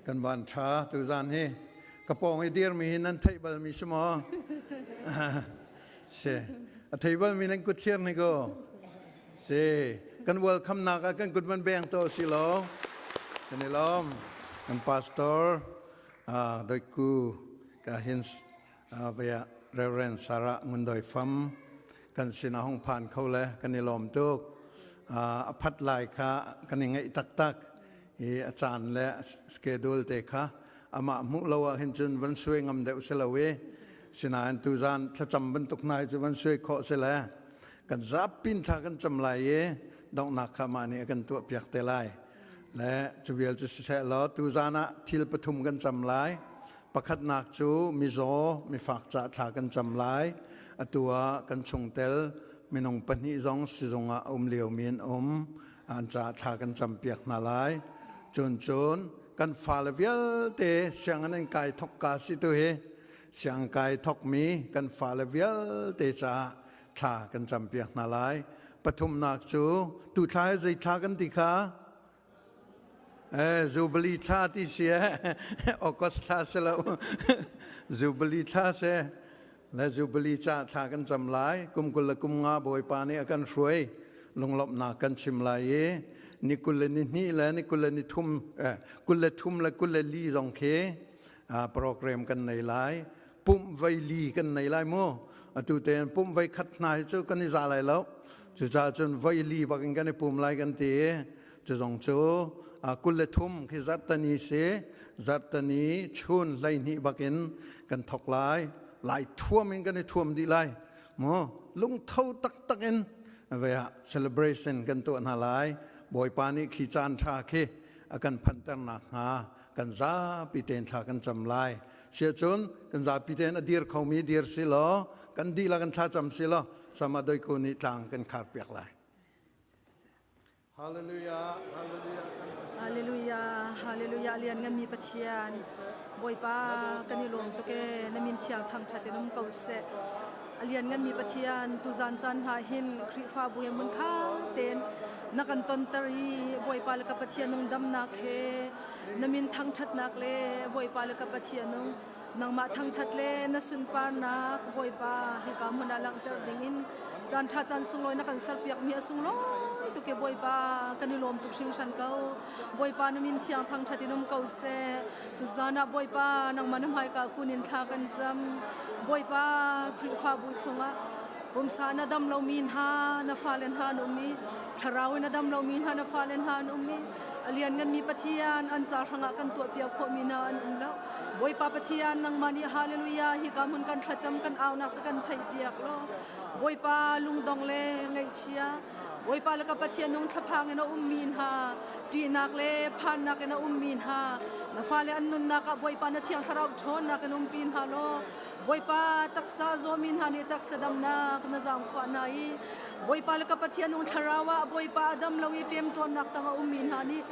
Kan van tha tuzan hi ka pawng i dirmi hi nan theih bal mi si maw? Si. A thei bal mi nan kut thlir ni ko. Si. Kan welcome nak ah kan kut van beng to si lo. Kan i lawm. Kan pastor ah doiku ka hin Vaya Reverend Sarah Ngun Doi Fam kan sin a hung phan kho le kan i lawm tuk. A phat lai kha kan i ngaih taktak i a caan le schedule te kha amah hmuh lo ah hin cun van suai ngam deuh si lo i sinain tuzan thlacam bantuk hna hi cu van suai khawh si le kan zapin thla kan cam lai i donghnak kha mah nih a kan tuah piak te lai. Le cu vial cu siseh law tuzan ah thil pathum kan cam lai. Pakhatnak cu mizaw, mifak ca thla kan cam lai. Atu ah kan chungtel minung pahnih zong sizung ah a um liomi an um. An ca thla kan campiak hna lai. Cun cun kan fale vialte sianginn an kai thok ka si tu hi siang kai thokmi kan fale vialte caah thla kan campiak hna lai. Pathumnak cu tu thla hi zei thla kan ti kha? Eh, Jubilee thla ti si eh. August thla si lo. Jubilee thla si. Le Jubilee ca thla kan cam lai. Kum 20 le kum nga Bawipa nih a kan hruai. Lunglawmhnak kan chim lai i ni 20 le ni hnih le ni 20 le ni thum eh, 23 le 24 zong khi program kan nei lai. Pumh voi li kan nei lai mu. Atu tein pumh voi khat hna hi cu kan i za lai lo. Cucaah cun voi li bak in kan i pum lai kan ti i cu zong cu 23 khi zarhtani si zarhtani chun 12 bak in kan thok lai. Lai thuam in kan i thuam dih lai. Mu lungtho taktak in ve ah celebration kan tuah hna lai. Bawipa nih khi caan ṭha khi a kan phanternak hnga kan zapi tein thla kan cam lai. Siahcun kan zapi tein a dir khomi dir si law kan dihlak in thlacam si law sama doiku nih tlang kan khar piak lai. Hallelujah, hallelujah. Hallelujah, hallelujah lian ngan mi Pathian. Bawipa kan i lawm tuk e na min thiang thangthat in um ko seh. A lian ngan mi Pathian tuzan caan hna hin Khrihfabu he mun kha ten na kan tonter i Bawipa le ka Pathian nung damnak he na min thangthatnak le Bawipa le ka Pathian nung Nangmah thangṭhat le na sunparnak Bawipa hika hmun ah langhter dingin caan ṭha caan sunglawi na kan serpiakmi a sunglawi tuk e Bawipa kan i lawm tuk hringhran ko. Bawipa na min thiang thangṭhat in um ko seh. Tuzan ah Bawipa nangmah na hmaika kun in thla kan cam. Bawipa Khrihfabu chungah pumsa na dam lomi hna na fale hna an um i thlarau in a dam lomi hna na fale hna an um i a liannganmi Pathian an ca hrangah kan tuahpiak khawhmi hna an um lo. Bawipa Pathian nangmah nih hallelujah hika hmun kan thlacam kan aunak cu kan theihpiak law Bawipa lungdong le ngaihchia Bawipa le ka Pathian nung thlaphang in a ummi hna ṭihnak le phannak in a ummi hna na fale an nunnak ah Bawipa na thiang thlarau ṭhawnnak in umpi hna law Bawipa taksa zawmi hna nih taksa damnak na zaangfah hna i Bawipa le ka Pathian nung thlarau ah Bawipa a dam lo i ṭemṭawnnak tang a ummi hna nih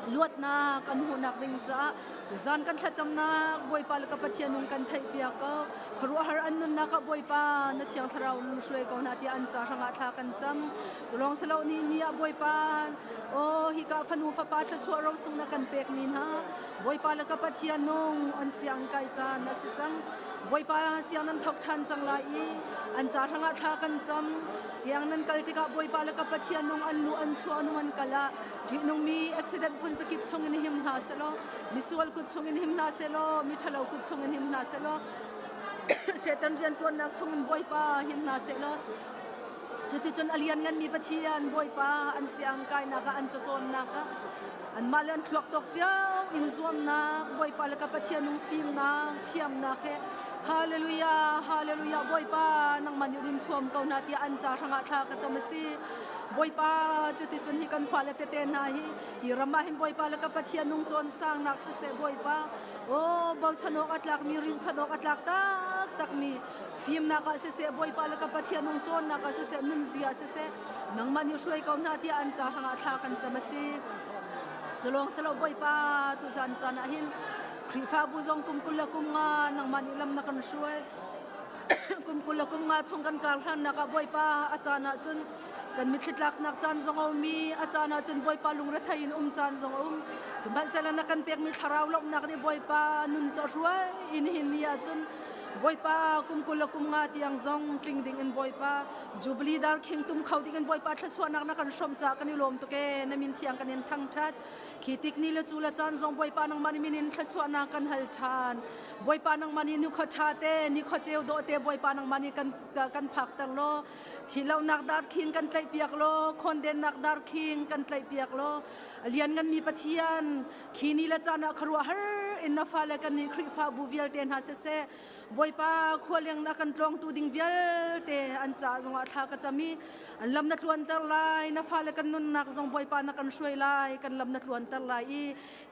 luatnak an hmuhnak ding caah Tuzan kan thlacamnak Bawipa le ka Pathian nung kan theihpiak ko. Khuaruahhar an nunnak ah Bawipa na Thiang Thlarau in hruai ko hna tiah an ca hrangah thla kan cam. Culawng silo ni ni ah Bawipa oh hika fanu fapa thluachuah rosung na kan pekmi hna Bawipa le ka Pathian nung an siang kai caan a si cang. Bawipa siang nan thok ṭhan cang lai i an ca hrangah thla kan cam. Siang nan kal tikah Bawipa le ka Pathian nung an luh an chuah nung an kal ah Ṭihnungmi accident phun zakip chungin him hna selaw, misual kut chungin him hna selaw, miṭhalo kut chungin him hna selaw, Satan rianṭuannak chungin Bawipa him hna selaw, cuticun a liannganmi Pathian Bawipa an siang kainak ah an cacawnnak ah anmah le an thluak tawk cio in zuamnak Bawipa le ka Pathian nung fimnak thiamnak he Hallelujah Hallelujah Bawipa nangmah nih run thuam ko hna tiah an ca hrangah thla ka cam a si. Bawipa cuticun hi kan fale tete hna hi hi ram ah hin Bawipa le ka Pathian nung cawnsangnak siseh Bawipa aw bochan awk a tlakmi rinchanh awk a tlak taktakmi fimnak ah siseh Bawipa le ka Pathian nung cawnnak ah siseh nunzia siseh nangmah nih hruai ko hna tiah an ca hrangah thla kan cam a si culawng silo Bawipa tuzan caan ah hin Khrihfabu zong kum 20 le kum nga nangmah nih lam na kan hruai kum 20 le kum nga chung kan kar hlannak ah Bawipa a caan ahcun kan mitthli tlaknak caan zong a um i a caan ahcun Bawipa lungrethei in um caan zong a um sihmanhsehlaw na kan pekmi thlarau lawmhnak nih Bawipa nun cu a hruai in hin ni ahcun Bawipa kum 20 le kum nga tiang zong tling ding in Bawipa Jubilee dar khing tum kho ding in Bawipa thluachuahnak na kan hrawm caah kan i lawm tuk ee na min thiang kan in thangthat khi tik ni le cu le caan zong Bawipa nangmah nih min in thluachuahnak kan hal ṭhan Bawipa nangmah nih nikhua ṭha te nikhua ceu dawh te Bawipa nangmah nih kan kan phakter law thihlonak dar khing kan tlaihpiak law khawndennak dar khing kan tlaihpiak law a liannganmi Pathian khi ni le caan ah khuaruahhar in na fale kan nih Khrihfabu vialte hna siseh Bawipa khualeng na kan tlawngtu ding vialte an ca zongah thla ka cam i an lam na tluanter lai na fale kan nunnak zong Bawipa na kan hruai lai kan lam na tluanter lai i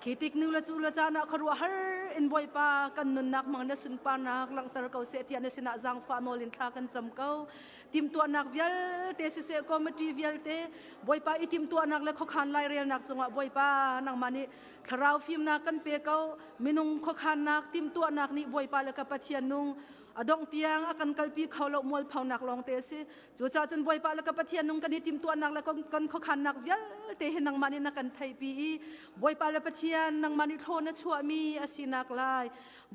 Khi tik nu le cu le caan ah khuaruahhar in Bawipa kan nunnak mang na sunparnak langhter ko seh tiah na sinah zaangfah nawl in thla kan cam ko. Timhtuahnak vialte siseh committee vialte Bawipa i timhtuahnak le khuakhan lairelnak cungah Bawipa nangmah nih thlarau fimnak kan pe ko. Minung khuakhannak timhtuahnak nih Bawipa le ka Pathian nung a dongh tiang a kan kalpi kho lo mualphonak lawng te a si. Cucaah cun Bawipa le ka Pathian nung kan i timhtuahnak le kan khuakhannak vialte hi nangmah nih na kan theihpi i Bawipa le Pathian nangmah nih thlaw na chuahmi a sinak lai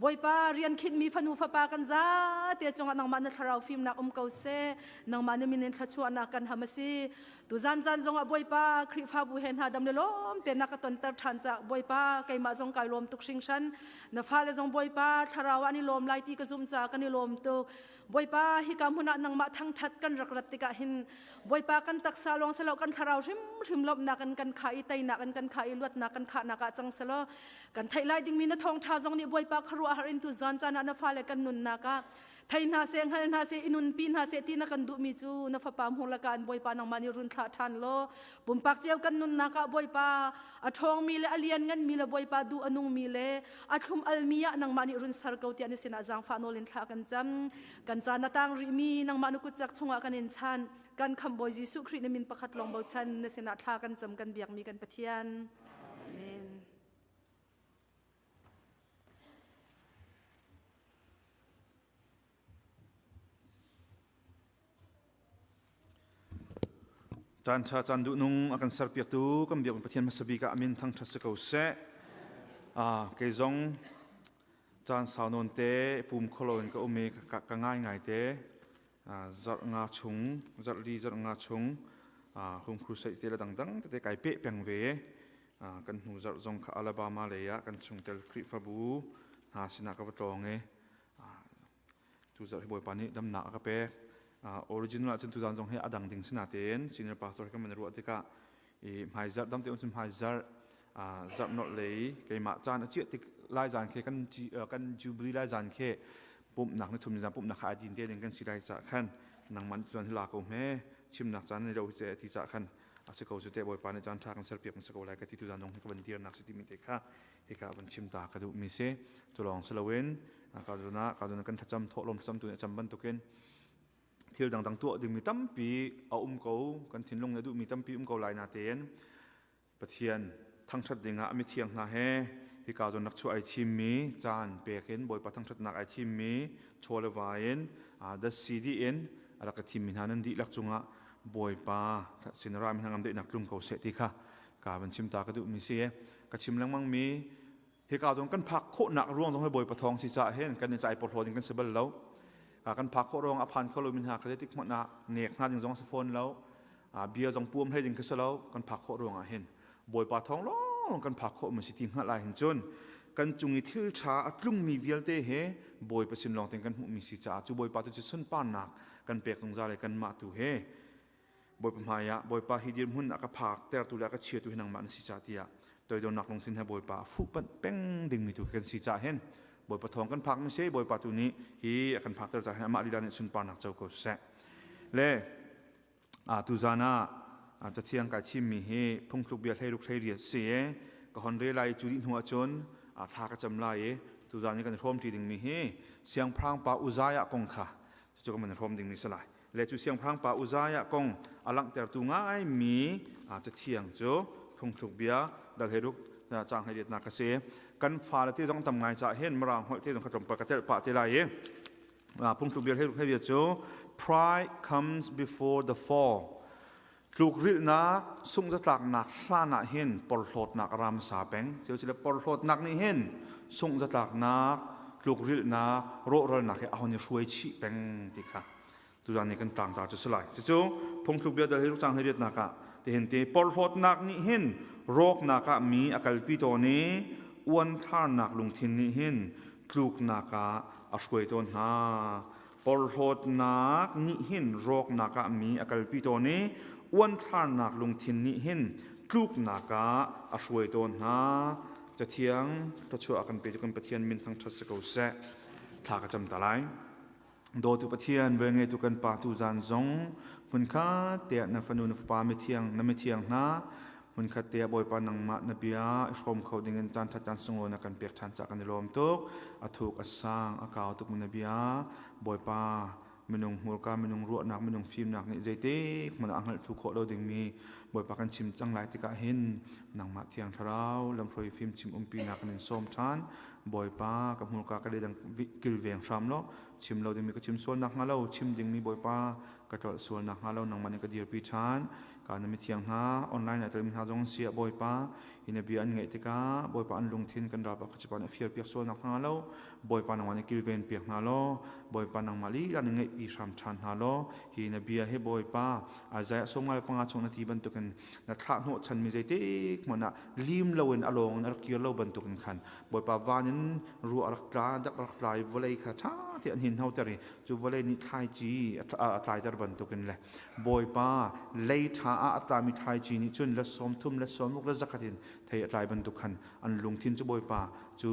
Bawipa rian khinhmi fanu fapa kan zate cungah nangmah na thlarau fimnak um ko seh nangmah na min in thluachuahnak kan ham a si tuzan caan zongah Bawipa Khrihfabu he hna dam le lawm te na ka tonter ṭhan caah Bawipa keimah zong kai lawm tuk hringhran na fale zong Bawipa thlarau ah an i lawm lai ti ka zumh caah kan i lawm tuk Bawipa hika hmun ah nangmah thangṭhat kan rak rat tikah hin Bawipa kan taksa lawng silo kan thlarau hrimhrim lawmhnak in kan khah i teinak in kan khah i luatnak kan khahnak ah cang selaw kan theih lai dingmi na thawngṭha zong nih Bawipa khuaruahhar in tu zan caan ah na fale kan nunnak ah thei hna seh hngal hna seh i nunpi hna seh ti na kan duhmi cu na fapa hmur laka an Bawipa nangmah nih run thlah ṭhan law pumpak cio kan nunnak ah Bawipa a ṭhawngmi le a liannganmi le Bawipa duh a nungmi le a thlum almi ah nangmah nih run ser ko tiah na sinah zaangfah nawl in thla kan cam kan caan a tang rihmi nangmah na kutcak chungah kan in chan. Kan Khamhbawi Jesuh Khrih na min pakhat lawng bochan na sinah thla kan cam kan biakmi kan Pathian. Amen. Caan ṭha caan duhnung a kan serpiaktu kan biak Pathian hmasa bik ah a min thangṭhat si ko seh. Ah, kei zong caan sau nawn te pum kholo in ka um i ka, ka ngai ngai te. Ah, zarh nga chung, zarh li zarh nga chung ah, home crusade te le dangdang tete kai peh peng ve. Ah, kan hnu zarh zong kha Alabama lei ah kan chungtel Khrihfabu hna sinah ka va tlawng i ah, Tuzarh hi Bawipa nih damnak a ka pek. Original ahcun tuzan zong hi a dang ding si natein senior pastor hi kan van ruah tikah i hmaizarh dam te um cun hmaizarh zarh nolh lei keimah caan a chiah tik lai zan khe kan kan jubilee lai zan khe pumhnak ni thum ni zan pumhnak kha a din te ding kan si lai cah khan nangman tuan hi la ko hme chimnak caan ni lo hi che ti cah khan a si ko cu te Bawipa nih caan tha kan serpiak si ko lai ka ti tu zan zong hi ka van dir nak si ti mi te kha hika van chim ta ka duh mi si tu lawng si loin ka zun ah ka zun kan thlacam thawhlawm thlacam tu nih cam bantukin thil dangdang tuah dingmi tampi a um ko kan thinlung nih a duhmi tampi um ko lai na tein Pathian thangṭhat dingah a mithiang hna he hika zawn rak chuah ai thimmi caan pekin Bawipa thangṭhatnak ai thimmi chaw le vai in datsi dih in a rak ka thimmi hna nan dihlak cungah Bawipa sin rami hna ngam daihnak tlung ko seh ti kha ka van chim ta ka duhmi si ka chim lengmang mi hika zong kan phak khawhnak ruang zong hi Bawipa thawng si caah hin kan i cai porhlaw ding kan si bal lo kan phak khawh ruang a phan kho lomi hna kha zeitik hmanh ah nek hna ding zong si fawn lo bia zong puam hlei ding khi si lo kan phak khawh ruang ah hin Bawipa thawng lawng kan phak khawh mi si ti hngalh ah hin cun kan cung i thil ṭha a tlungmi vialte he Bawipa sin lawng tein kan hmuhmi si caah cu Bawipa tu cu sunparnak kan pek zungzal i kanmah tu he Bawipa hmaiah Bawipa hi dirhmun a ka phak tertu le a ka chiatu hi nangmah na si cah tiah toidornak lungthin he Bawipa a fuhpanh peng dingmi tu kan si cah hin Bawipa thawng kan phak mi si Bawipa tu nih hi a kan phak ter cah hin amah lila nih sunparnak co ko seh le a tuzan ah cathiang kai thimmi hi phungthluk bia hleiruk hleiriat si e ka hon re lai cu dih hnu ahcun thla ka cam lai i tuzan i kan hrawm ṭi dingmi hi siangpahrang pa Uzziah kong kha cucu kan hrawm dingmi si lai le cu siangpahrang pa Uzziah kong a langhtertu ngaimi cathiang cu phungthluk bia dal he ruk caang he riatnak a si kan fale te zong tam ngai cah hin mirang holh te zong kha tlawmpal ka telh pah te lai i phungthluk bia he ruk he riat cu pride comes before the fall tlukrilhnak sungzatlaknak hlan ah hin porhlawtnak a ram sa peng sile porhlawtnak nih hin sungzatlaknak tlukrilhnak rawhralnak hi a hon i hruai chih peng ti kha tuzan nih kan tlangtar cu si lai cucu phungthluk bia dal hi rukcang hi riatnak ah tihin ti porhlawtnak nih hin rawknak ah mi a kalpi tawn i uanthlarnak lungthin nih hin tluknak ah a hruai tawn hna Porhlawtnak nih hin rawknak ah mi a kalpi tawn i uanthlarnak lungthin nih hin tluknak ah a hruai tawn hna. Cathiang thluachuah a kan petu kan Pathian min thangṭhat si ko seh. Thla ka cam ta lai. Dawtu Pathian, velngeitu kan Pa tu zan zong hmunkhat te ah na fanu na fapa mithiang na mithiang hna hmunkhat te ah Bawipa nangmah na bia i hrawm kho dingin caan ṭhat caan sunglawi na kan pek ṭhan caah kan i lawm tuk. A thuk a sang a kau tuk na bia Bawipa minung hmurka minung ruahnak minung fimnak nih zeitik hmanh ah a hngalh thlu khawh lo dingmi Bawipa kan chim cang lai tikah hin nangmah thiang thlarau lamhruai fim chim umpinak kan in sawm ṭhan Bawipa ka hmurka ka ledang kilveng hram law chim lo dingmi ka chim sual nak hnga lo chim dingmi Bawipa ka tlolh sual nak hnga lo nangmah nih ka dirpi ṭhan ka na mithiang hna online ah telmi hna zong siah Bawipa hi na bia an ngaih tikah Bawipa an lungthin kan ralpa khachipa nih a fiar piak sual nak hnga lo Bawipa nangmah nih kilven piak hna law Bawipa nangmah lila nih ngaihpi hram ṭhan hna law hi na bia hi Bawipa Isaiah 55 chung na ti bantukin na thlah hnawh chanmi zeitik hmanh ah lim loin a lawng in a rak kir lo bantukin khan Bawipa van in ruah a rak tla dak rak tla i vawlei kha ṭha te an hin hnoter i cu vawlei nih thlaici a tlaiter bantukin le Bawipa lei ṭha ah a tlami thlaici nih cun la sawm thum la sawm ruk la zakhat in thei a tlai bantuk khan an lungthin cu Bawipa cu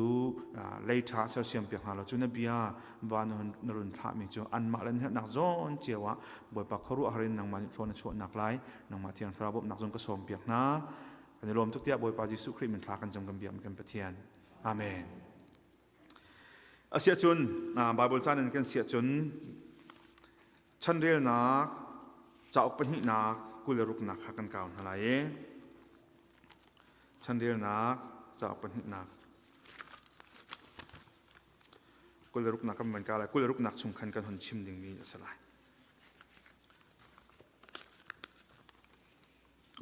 lei ṭha sersiam piak hna law cu na bia va na run thlahmi cu anmah le an herhnak zawn cio ah Bawipa khuaruahhar in nangmah nih thlawn na chuahnak lai nangmah Thiang Thlarau bawmhnak zong ka sawm piak hna kan i lawm tuk tiah Bawipa Jesuh Khrih min thla kan cam kan biakmi kan Pathian Amen. Asiahcun Bible caan in kan siahcun chanrelnak Cauk pahnihnak 26nak kha kan kau hna lai i chanrelnak cauk pahnihnak 26nak kan van kau lai 26nak chung khan kan hon chim dingmi a si lai.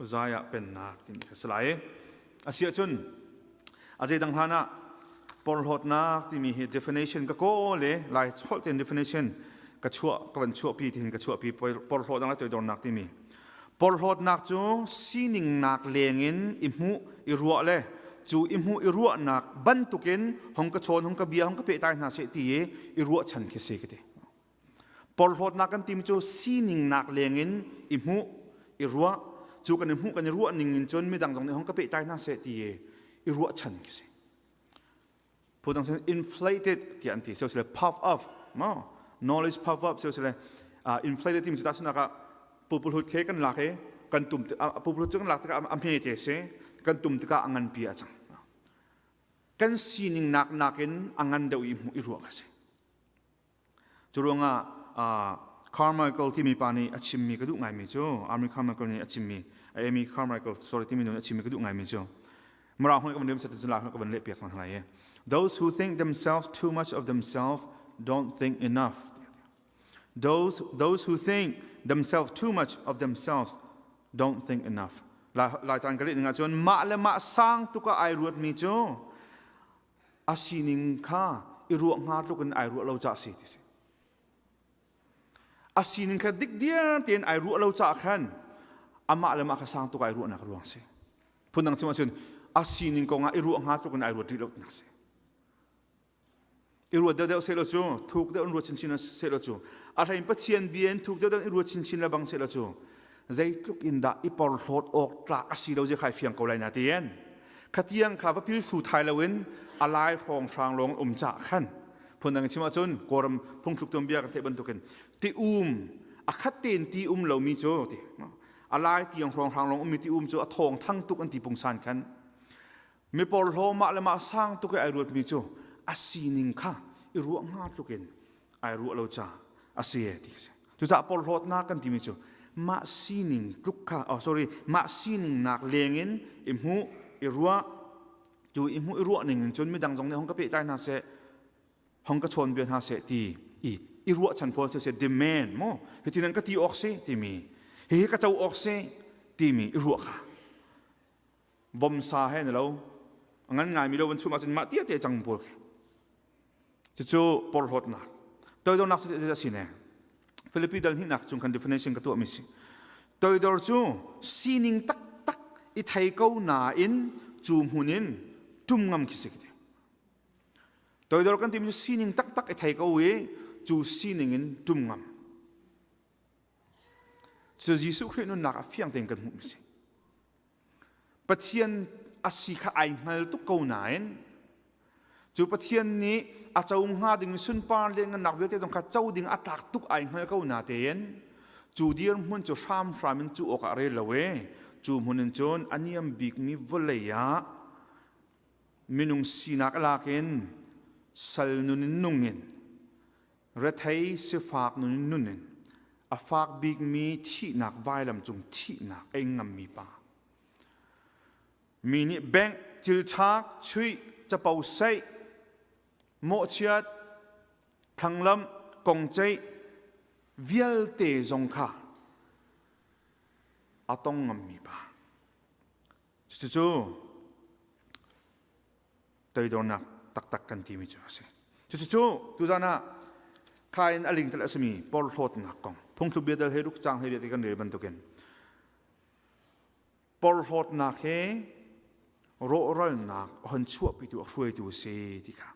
Uzziah pennak timi kha si lai. A si ahcun a zeidang hlan ah porhlawtnak timi hi definition ka kawl i lai holh tein definition ka chuah ka van chuahpi tihin ka chuahpi porhlawtnak le toidornak timi porhlawtnak cu siningnak lengin i hmuh i ruah le cu i hmuh i ruahnak bantukin hong ka chawn hong ka bia hong ka pehtai hna seh ti i i ruahchan khi si ka ti Porhlawtnak kan timi cu siningnak lengin i hmuh, i ruah, cu kan i hmuh kan i ruah ning in cun midang zong nih hong ka pehtlai hna seh ti i i ruahchan khi si. Phundang cun inflated tiah an ti. So sile puff up, no? Knowledge puff up so sile uh, inflated timi cu tahchunhnak ah pupulhut khe kan lak i kan tum pupulhut cu kan lak tikah a hme te si kan tum tikah a nganpi a cang. Kan sining nak nakin a ngan deuh i hmuh i ruah kha si. Cu ruangah uh, Carmichael timi pa nih a chimmi ka duh ngaimi cu Army Carmichael nih a chimmi Amy Carmichael sorry timi nu nih a chimmi ka duh ngaimi cu Mirang hun ka van rem set cun la ka van leh piak hna lai i Those who think themselves too much of themselves don't think enough. Those, those who think themselves too much of themselves don't think enough. Lai caan ka leh ning ahcun mah le mah sang tuk ah ai ruatmi cu a sining kha i ruah hnga tluk in ai ruah lo ca si ti si a sining kha dikdiar tein ai ruah lo caah khan amah le mah kha sang tuk ai ruahnak ruang si phundang chim ahcun a sining kong ah i ruah hnga tluk in ai ruat rih lo tinak si i ruat deuhdeuh seh law cu thuk deuh in ruat chinchin seh law cu a hlein Pathian bia in thuk deuhdeuh in ruat chinchin le bang seh law cu zeitluk in dah i porhlawt awk tlak a si lo zia khai fiang ko lai na tien khatiang kha va pil thlu thai loin a lai hrawng hrang lawng um ca khan phundang chim ahcun kawlram phungthluk tuan bia kan theih bantukin ti um a khat tein ti um lomi cu ti a lai tiang hrawng hrang lawng ummi ti um cu a thawng thang tuk an ti pungsan khan mi porhlaw mah le mah sang tuk i ai ruatmi cu a sining kha i ruah hnga tlukin ai ruah lo ca a si ti si cucaah porhlawtnak kan timi cu mah sining tluk kha oh sorry mah sining nak lengin i hmuh i ruah cu i hmuh i ruah ning in cun midang zong nih hong ka pehtlai hna seh hong ka chawn bia hna seh ti i i ruahchan fawn seh seh demand mo hitin nan ka ti awk si timi hihi ka co awk si timi i ruah kha vomsa he na lo a ngan ngaimi lo van chum ahcun mah tia te cang pawl khi cucu porhlawtnak toidornak cu a si ne Philippi dal hnihnak chung khan definition ka tuahmi si toidor cu sining taktak i thei ko nain cu hmun in ṭum ngam khi si khi toidor kan timi cu sining taktak i thei ko i cu sining in ṭum ngam cu Jesuh Khrih nunnak a fiang tein kan hmuhmi si Pathian a si kha ai hngal tuk ko nain cu Pathian nih a co hnga ding sunpar le ngannak vialte zong kha co ding a tlak tuk ai hngal ko na tein cu dirhmun cu hramhram in cu awkah a rel lo e cu hmun in cun a niam bikmi vawlei ah minung sinak a lak in sal nun in nung in rethei sifak nun in nun in a fak bikmi thihnak vailam cung thihnak a ing ngammi pa mi nih bank cilchak chuih capo seih mawhchiat thlanglamh kongceih vialte zong kha a tong ngammi pa cucu toidornak taktak kan timi cu a si. Cucu tuzan ah kha in a lingtel a simi porhlawtnak kong phungthluk biadal he ruk cang he ti kan rel bantukin porhlawtnak he rawhralnak a hon chuahpitu a hruaitu a si ti kha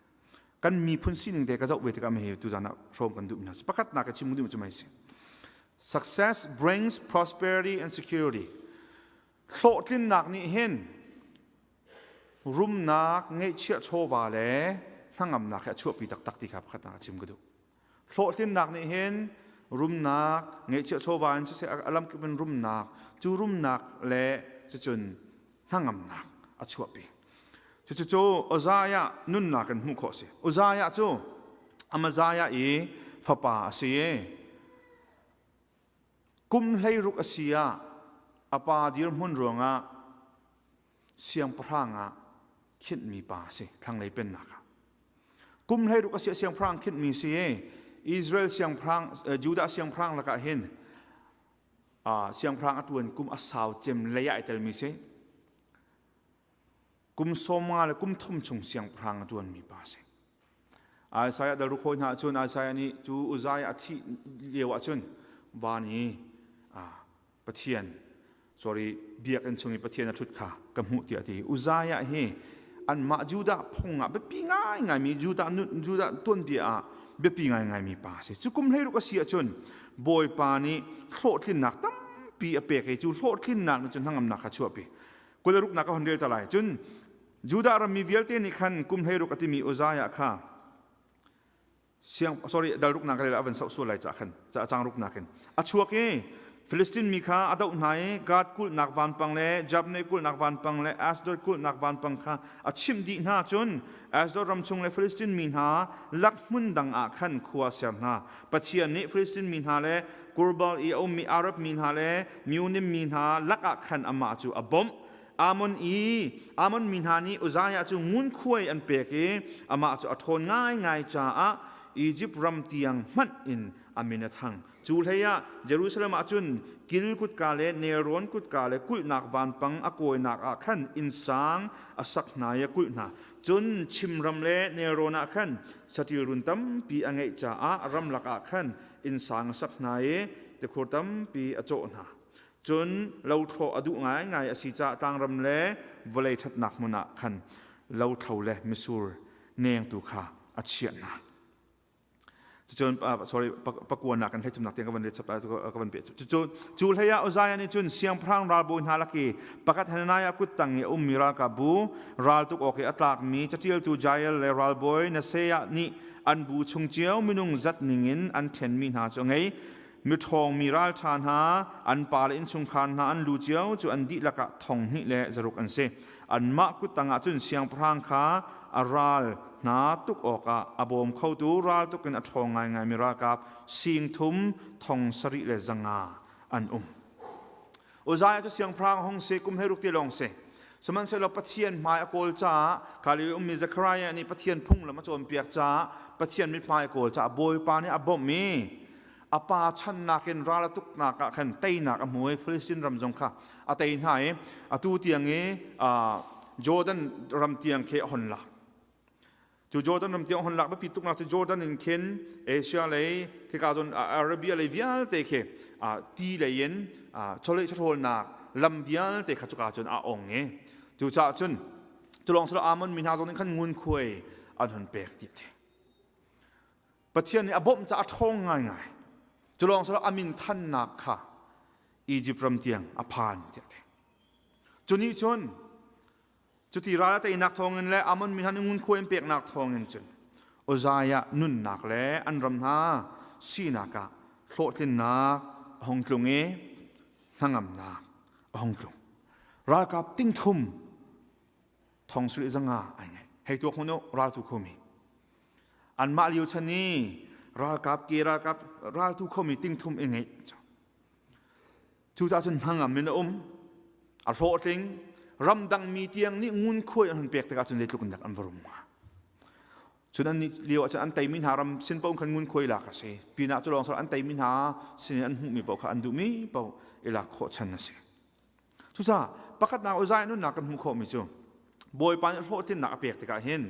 kan miphun sining te ka zoh ve tikah hi tuzan ah hrawm kan duh mi hna pakhatnak ka chim duh cu mai si success brings prosperity and security hlawhtlinnak nih hin rumnak, ngeihchiah chawva le hnangamnak hi a chuahpi taktak ti kha pakhatnak a chim ka duh. Hlawhtlinnak nih hin rumnak, ngeihchiah chawva in siseh a lamkip in rumnak, cu rumnak le cucun hnangamnak a chuahpi. Cucu Uzziah nunnak in hmuh khawh a si. Uzziah cu Amaziah i fapa a si i. Kum 16 a si ah a pa dirhmun ruangah siangpahrang ah khinhmi pa a si thlanglei pennak ah. Kum 16 a si ah siangpahrang khinhmi si i Israel siangpahrang Judah siangpahrang lakah hin siangpahrang a tuan kum a sau cem lei ah ai telmi si. Kum 50 le kum thum chung siangpahrang a tuanmi pa a si. Isaiah dal rukhawi hna cun Isaiah nih cu Uzziah a thih lio ah cun van i Pathian sorry biakinn chung i Pathian a ṭhut kha ka hmuh tiah a ti. Uzziah hi anmah Judah phung ah biapi ngaingaimi Judah Judah tuanbia ah biapi ngaingaimi pa a si. Cu kum 16 a si ahcun Bawipa nih hlawhtlinnak tampi a pek i cu hlawhtlinnak nih cun hnangamnak kha chuahpi. 26nak ka hon rel ta lai. Cun Judah rammi vialte nih khan kum 16 a timi Uzziah kha siang sorry dal ruknak rel a van sauh sual lai ca khan ca cang ruknak in a chuak i Filistin mi kha a doh hna i Gad kulhnak vanpang le Jabne kulhnak vanpang le Ashdod kulhnak vanpang kha a chimh dih hna cun Ashdod ram chung le Filistin mi hna lak hmun dang ah khan khua ser hna Pathian nih Filistin mi hna le Gurbal i a ummi Arab mi hna le Meunim mi hna lakah khan amah cu a bawmh Ammon i Ammon mi hna nih Uzziah cu ngunkhuai an pek i amah cu a ṭhawn ngaingai caah Izipt ram tiang hmanh in a min a thang. Cu hleiah Jerusalem ah cun kil kutka le nelrawn kutka le kulhnak vanpang a kawinak ah khan innsang a sak hna i a kulh hna. Cun chimram le nelrawn ah khan saṭil run tampi a ngeih caah ramlak ah khan innsang a sak hna i tikhur tampi a cawh hna. Cun lothlawh a duh ngaingai a si caah tlangram le vawlei ṭhatnak hmun ah khan lothlo le mitsur nengtu kha a chiah hna. Cucun sorry pakuanak kan hleithumnak tiang ka van chap ka van pe. Cucun cu hlei ah Uzziah nih cun siangpahrang ralbawi hna lak i pakhat Hananiah kuttang i a ummi ralkapbu raltuk awk i a tlakmi caṭialtu Jael le ralbawi Naseiah nih an bu chung cio minung zat ningin an ṭhenmi hna cu a ngei. Miṭhawngmi ralṭha hna, an pa le innchungkhar hna an lu cio cu an dihlak ah 2,000 le 600 an si. Anmah kuttang ah cun siangpahrang kha a ral hna tuk awkah a bawm khotu raltuk in a ṭhawng ngaingaimi ralkap 3,000 700 an um. Uzziah cu siangpahrang hung si kum 16 te lawng si. Sihmanhsehlaw Pathian hmai a kawl caah Galilee ummi Zekhariah nih Pathian phunglam a cawnpiak caah Pathian mithmai a kawl caah Bawipa nih a bawmh i a pa channak in ral a tuknak ah khan teinak a hmu i Filistin ram zong kha a tei hna i atu tiang i Jordan ram tiang khi a hon lak. Cu Jordan ram tiang hon lak biapi tuknak cu Jordan in khin Asia lei khika cun Arabia lei vialte khi ti lei in chawleh chawhrawlnak lam vialte kha cuka cun a ong i cucaah cun culawng silo Ammon mi hna zong nih khan ngunkhuai an hun pek ti a Pathian nih a bawmh caah a ṭhawng ngaingai. Cu lawng silo a min thannak kha Egypt ram tiang a phan tiah a ti. Cu nih cun cuti ral a teinak thawngin le Ammon mi hna nih ngunkhuai an peknak thawngin cun Uzziah nunnak le an ram hna sinak ah hlawhtlinnak a hung tlung i hnangamnak a hung tlung. Ralkap 3,000 thong suri 500 ai ngei. Hei tuak hmun u raltu khomi. Anmah lio chan i ralkap ke ralkap raltu khomi 3,000 i ngeih. Cucaah cun hnangam in a um. A hlawhtling. Ramdang mi tiang nih ngunkhuai an hun pek tikah cun zeitluk in dak an va rum hnga. Cun an nih lio ahcun an teimi hna ram sin paoh khan ngunkhuai lak a si. Pinah cu lawng an teimi hna sin in an hmuhmi paoh kha an duhmi paoh i lak khawh chan a si. Cucaah pakhatnak Uzziah nunnak kan hmuh khawhmi cu Bawipa nih hlawhtlinnak a pek tikah hin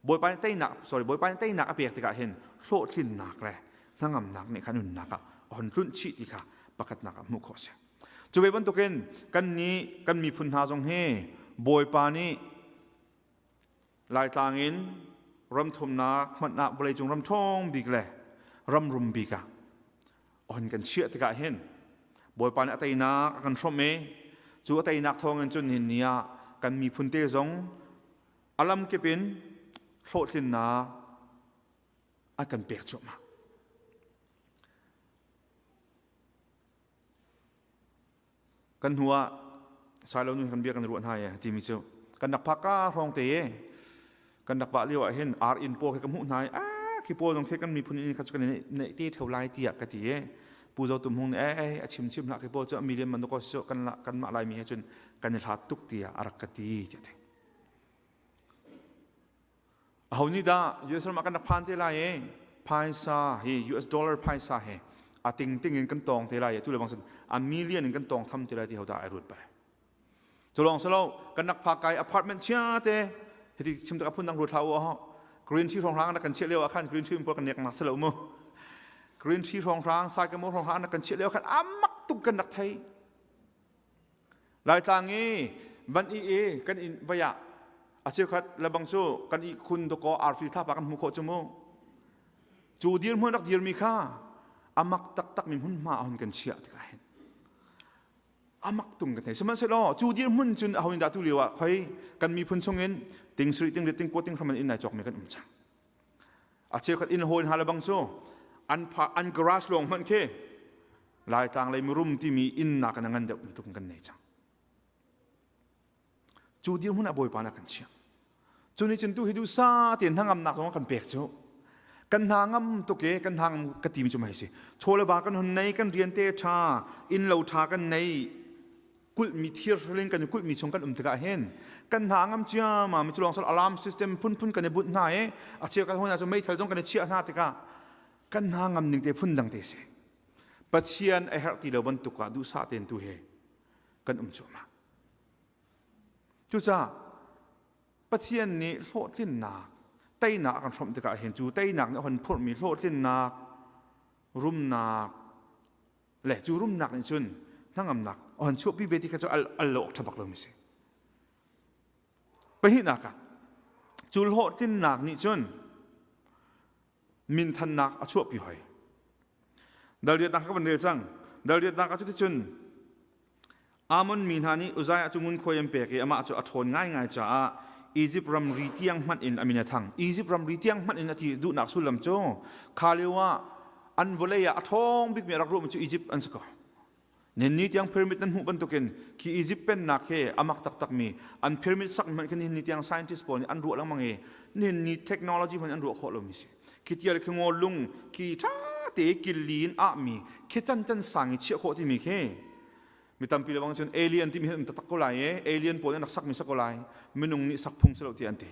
Bawipa nih teinak sorry Bawipa nih teinak a pek tikah hin hlawhtlinnak le hnangamnak nih kha nunnak ah a hon tlunh chih ti kha pakhatnak ah hmuh khawh a si. Cu ve bantukin kan nih kan miphun hna zong hi Bawipa nih Laitlang in ram thumnak hmanh ah vawleicung ram ṭhawng bik le ram rum bik ah on kan chiah tikah hin Bawipa nih a teinak a kan hrawmh i cu a teinak thawngin cun nihin ni ah kan miphun te zong a lamkip in hlawhtlinnak a kan pek cuahmah. Kan hnu ah Sailo nu kan bia kan ruah hna e timi cu kan rak phak ka hrawng te e kan rak vah lio ah hin ar inn pawl khi ka hmuh hna i ah khi pawl zong khi kan miphun inn kha cu kan neih te theo lai tiah ka ti e. Pu Zo Tum Hung nih eh a chim chim hlah khi pawl cu a million man ko si kan kanmah Laimi he cun kan i hlat tuk tiah a rak ka ti tiah thei. Aho nih dah US ram ah kan rak phan te lai i phaisa hi US dollar phaisa he a ting ting in kan tawng te lai i tu le bang cun a million in kan tawng tham te lai ti ho dah ai ruat bai. Cu lawng si lo kan rak phak kai apartment chia te hiti chim tak phun dang ruat hlah u ha green tea hrawng hrang kan chiah lio ah khan green tea pawl kan nek nak si lo mu green tea hrawng hrang saikamo hrawng hrang kan chiah lio khan amak tuk kan rak thei Laitlang i van i i kan in vaya a cheukhat lebang cu kan i khun doko arfi thlapa kan hmu khawh cu mu cu dirhmun rak dirmi kha amak taktak mi hmunhma a hun kan chiah tikah hin amak tung kan thei sihmanhsehlaw cu dirhmun cun aho in dah tu lio ah khoi kan miphun chungin ting sri ting rit ting ko ting hram in nai cawk mi kan um cang a cheukhat inn hawi hna le bang cu an pha an garage lawng hmanh khi laitlang lei mirum timi inn nak in a ngan deuh mi tuk kan nei cang Cu dirhmun ah Bawipa nih a kan chiah. Cu nih cun tu hi duhsah tein hnangamnak zong a kan pek cu. Kan hna ngam tuk e, kan hna ngam ka timi cu mai si. Chaw le va kan hun nei, kan rian te ṭha, inn lo ṭha kan nei, kulhmi thir hlin kan i kulhmi chung kan um tikah hin kan hna ngam ciammam cu lawng alarm system phunphun kan i bunh hna i a chia kan hon ahcun meithal zong kan i chiah hna tikah kan hna ngam ning te phun dang te si. Pathian a herh ti lo bantuk ah duhsah tein tu he kan um cuahmah. Cucaah Pathian nih hlawhtlinnak teinak a kan hrawmh tikah hin cu teinak nih a hon phurhmi hlawhtlinnak, rumnak le cu rumnak nih cun hnangamnak a hon chuahpi ve ti kha cu al, al lo awk ṭha bak lomi si. Pahnihnak ah cu hlawhtlinnak nih cun minthannak a chuahpi hoi. Dal riatnak ka van rel cang. Dal riatnak ah cuticun Ammon mi hna nih Uzziah cu ngunkhuai an pek i amah cu a ṭhawn ngaingai caah Izipt ramri tiang hmanh in a min a thang. Izipt ramri tiang hmanh in a ti duhnak sullam cu kha lio ah an vawlei ah a ṭhawng bikmi a rak ruahmi cu Izipt an si ko. Nihin ni tiang pyramid nan hmuh bantukin khi Izipt pennak hi a mak taktakmi an pyramid sak hmanh khi nihin ni tiang scientist pawl nih an ruah lengmang i nihin ni technology hmanh an ruah khawh lomi si. Khi tial khi ngaw lung khi ṭha te killi in ahmi khi tan tan sang i chiah khawh timi khi mi tampi lebang cun alien timi hi um taktak ko lai i alien pawl nih an rak sakmi sak ko lai minung nih sak phung si lo ti an ti.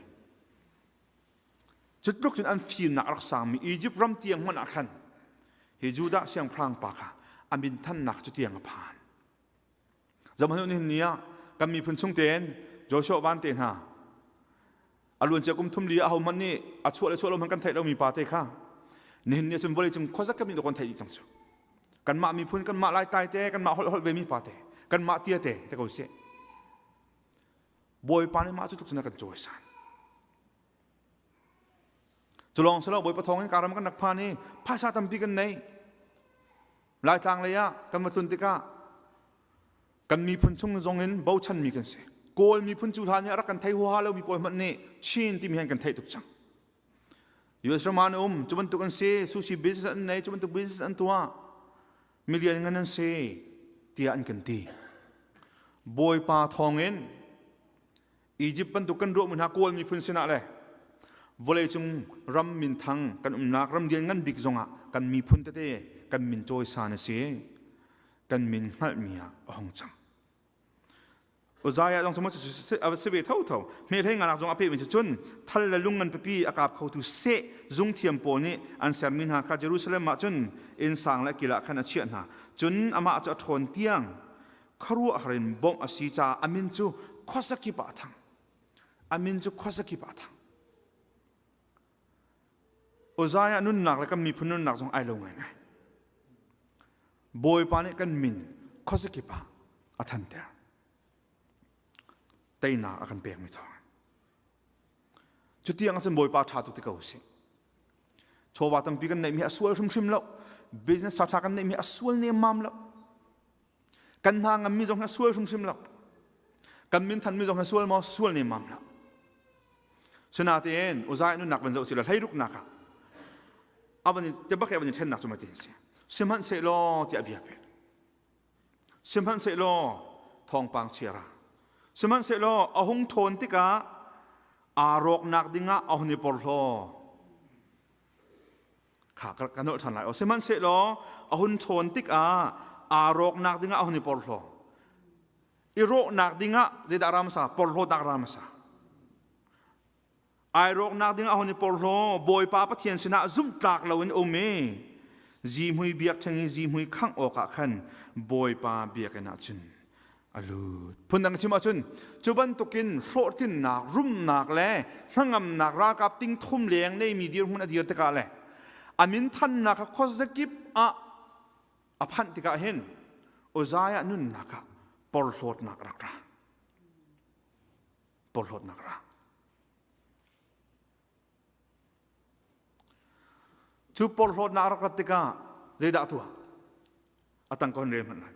Cutluk cun an fimnak a rak sangmi Izipt ram tiang hmanh ah khan hi Judah siangpahrang pa kha a minthannak cu tiang a phan. Zohhmanh u nihin ni ah kan miphun chung tein Joshua van te hna a luancia kum thum li ahohmanh nih a chuah le chuah lo hmanh kan theih lomi pa te kha nihin ni cun vawlei cung khuazakip nih kan theih dih cang cu. Kanmah miphun kanmah Laitlai te kanmah holh holh vemi pa te kanmah tia te te ko sih. Bawipa nih mah cu tluk cun a kan cawisan. Cu lawng si lo Bawipa thawng in karam kan rak phan i phaisa tampi kan nei. Laitlang lei ah kan va tlun tikah kan miphun chung zong in bochanmi kan si. Kawl miphun cu hlan i a rak kan thei huaha lomi pawl hmanh nih Chin timi han kan theih tuk cang. US ram ah an um, cu bantuk an si, sushi business an nei, cu bantuk business an tuah. Milian ngan an si tiah an kan ti. Bawipa thawngin Egypt bantuk kan ruahmi hna Kawl miphun sinah le vawleicung ram minthang kan umnak ram lian ngan bik zongah kan miphun tete kan min cawisan a si kan min hngalhmi ah a hung cang. Uzziah zong cu a si ve thotho. Hmehlei nganak zong a pehmi cu cun thal le lung ngan pipi a kap khotu seh zungthiam pawl nih an sermi hna kha Jerusalem ah cun innsang le kil ah khan a chiah hna. Cun amah cu a ṭhawn tiang khuaruahhar in bawmh a si caah a min cu khuazakip ah a thang. A min cu khuazakip ah a thang. Uzziah nunnak le kan miphun nunnak zong ai lo ngaingai. Bawipa nih kan min khuazakip ah a thanter. Teinak a kan pekmi thawng. Cutiang ahcun Bawipa ṭha tuk ti ko usih. Chawva tampi kan neihmi a sual hrimhrim lo. Business ṭhaṭha kan neihmi a sual nemmam lo. Kan hna ngammi zong hi a sual hrimhrim lo. Kan min thanmi zong hi sual maw? Sual nemmam lo. Sinain Uzziah nunnak van zoh sila hleiruknak ah avan te bak avan i ṭhennak cu mah ti si. Sihmanhsehlaw tiah bia pek. Sihmanhsehlaw thawngpang chiara. Sihmanhsehlaw a hung ṭhawn tikah aa rawknak dingah a hun i porhlaw. Kha ka nolh ṭhan lai. O sihmanhsehlaw a hun ṭhawn tikah aa rawknak dingah a hun i porhlaw. I rawhnak dingah zeidah ra hmasa? Porhlawtnak ra hmasa. Ai rawknak ding a hon i porhlaw Bawipa Pathian sinah zumhtlak loin um i zihmui biakṭheng i zihmui khangh awkah khan Bawipa biakinn ah cun a lut. Phundang chim ahcun cu bantukin hlawhtlinnak, rumnak le hnangamnak ralkap ting thum leng neimi dirhmun a dir tikah le a min thannak kha khuazakip ah a phanh tikah hin Uzziah nunnak ah porhlawtnak rak ra. Porhlawtnak ra. Cu porhlawtnak rak rat tikah zeidah tuah? A tang ka hun rel hmanh lai.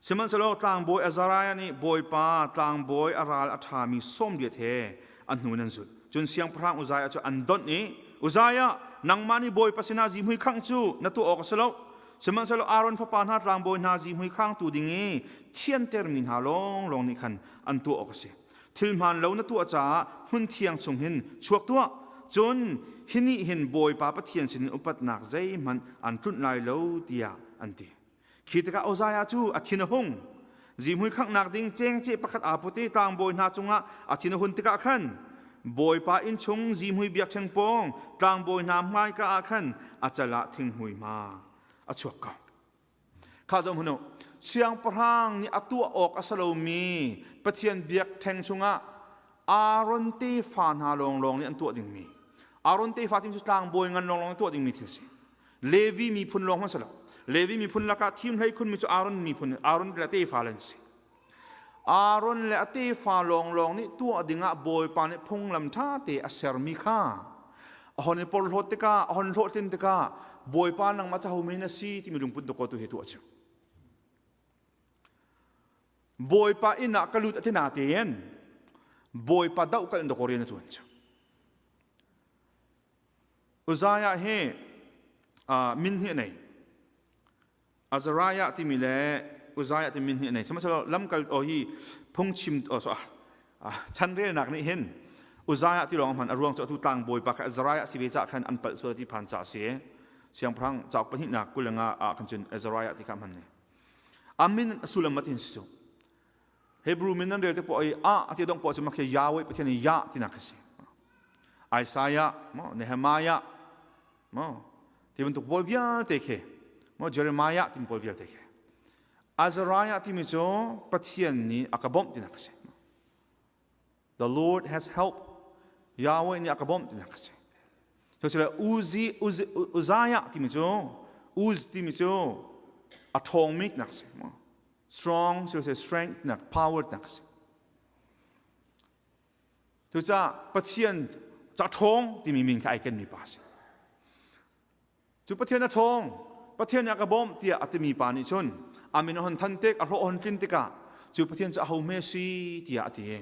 Sihmanhsehlaw tlangbawi Azariah nih Bawipa tlangbawi a ral a ṭhami 80 he an hnu in an zulh. Cun siangpahrang Uzziah cu an donh i Uzziah, nangmah nih Bawipa sinah zihmui khangh cu na tuah awk a si lo. Sihmanhsehlaw Aaron fapa hna tlangbawi hna zihmui khangtu ding i thiantermi hna lawnglawng nih khan an tuah awk a si. Thil hmaan lo na tuah caah hmun thiang chung hin chuak tuah. Cun hi nih hin Bawipa Pathian sinin upatnak zeihmanh an tlunh lai lo tiah an ti. Khi tikah Uzziah cu a thin a hung. Zihmui khanghnak ding cengceh pakhat aa put i tlangbawi hna cungah a thin a hun tikah khan Bawipa inn chung zihmui biakṭheng pawng tlangbawi hna hmaika ah khan a cal ah thinghmui hma a chuak ko. Kha zoh hmanh u, siangpahrang nih a tuah awk a si lomi Pathian biakṭheng chungah Aaron tefa hna lawnglawng nih an tuah dingmi Aaron tefa timi cu tlangbawi ngan lawnglawng nih tuah dingmi thil a si. Levi miphun lawng hmanh si lo. Levi miphun lakah thim hlei khunmi cu Aaron miphun Aaron le a tefa le an si. Aaron le a tefa lawnglawng nih tuah dingah Bawipa nih phunglam ṭha te a sermi kha a hon i porhlawt tikah a hon hlawhtlin tikah Bawipa nangmah caho men na si timi lungput dawkaw tu hi tuah cu. Bawipa inn ah ka lut a ti natein Bawipa doh kal in dawkaw rian a ṭuan cu. Uzziah hi min hnih a nei. Azariah timi le Uzziah timi min hnih a nei. Sihmanhsehlaw lamkal o hi phungchim o so chanrelnak nih hin Uzziah ti lawng hman a ruang cu atu tlangbawi pa kha Azariah si ve cah khan an palh sual ti phan ca si. Siangpahrang cauk pahnihnak 25 ah khan cun Azariah ti kha hman ni. A min a sullam matin si cu. Hebrew min nan rel te poah i a a ti dong poah cu makhe Yahweh Pathian i Yah tinak kha si. Isaiah, Nehemiah, mo ti bantuk pawl vialte khi mo Jeremiah timi pawl vialte khi Azariah timi cu Pathian nih a ka bawmh tinak a si The Lord has help Yahweh nih a ka bawmh tinak a si Cucule Uzi Uzi Uzziah timi cu Uz timi cu a ṭhawngmi tinak a si strong so strength tinak power tinak a si Cucaah Pathian ca ṭhawng timi min kha ai kenmi pa a si. Cu Pathian a ṭhawng, Pathian nih a ka bawmh tiah a timi pa nih cun a min a hon than tik, a hlawh a hon tlin tikah cu Pathian cu aho hme si tiah a ti.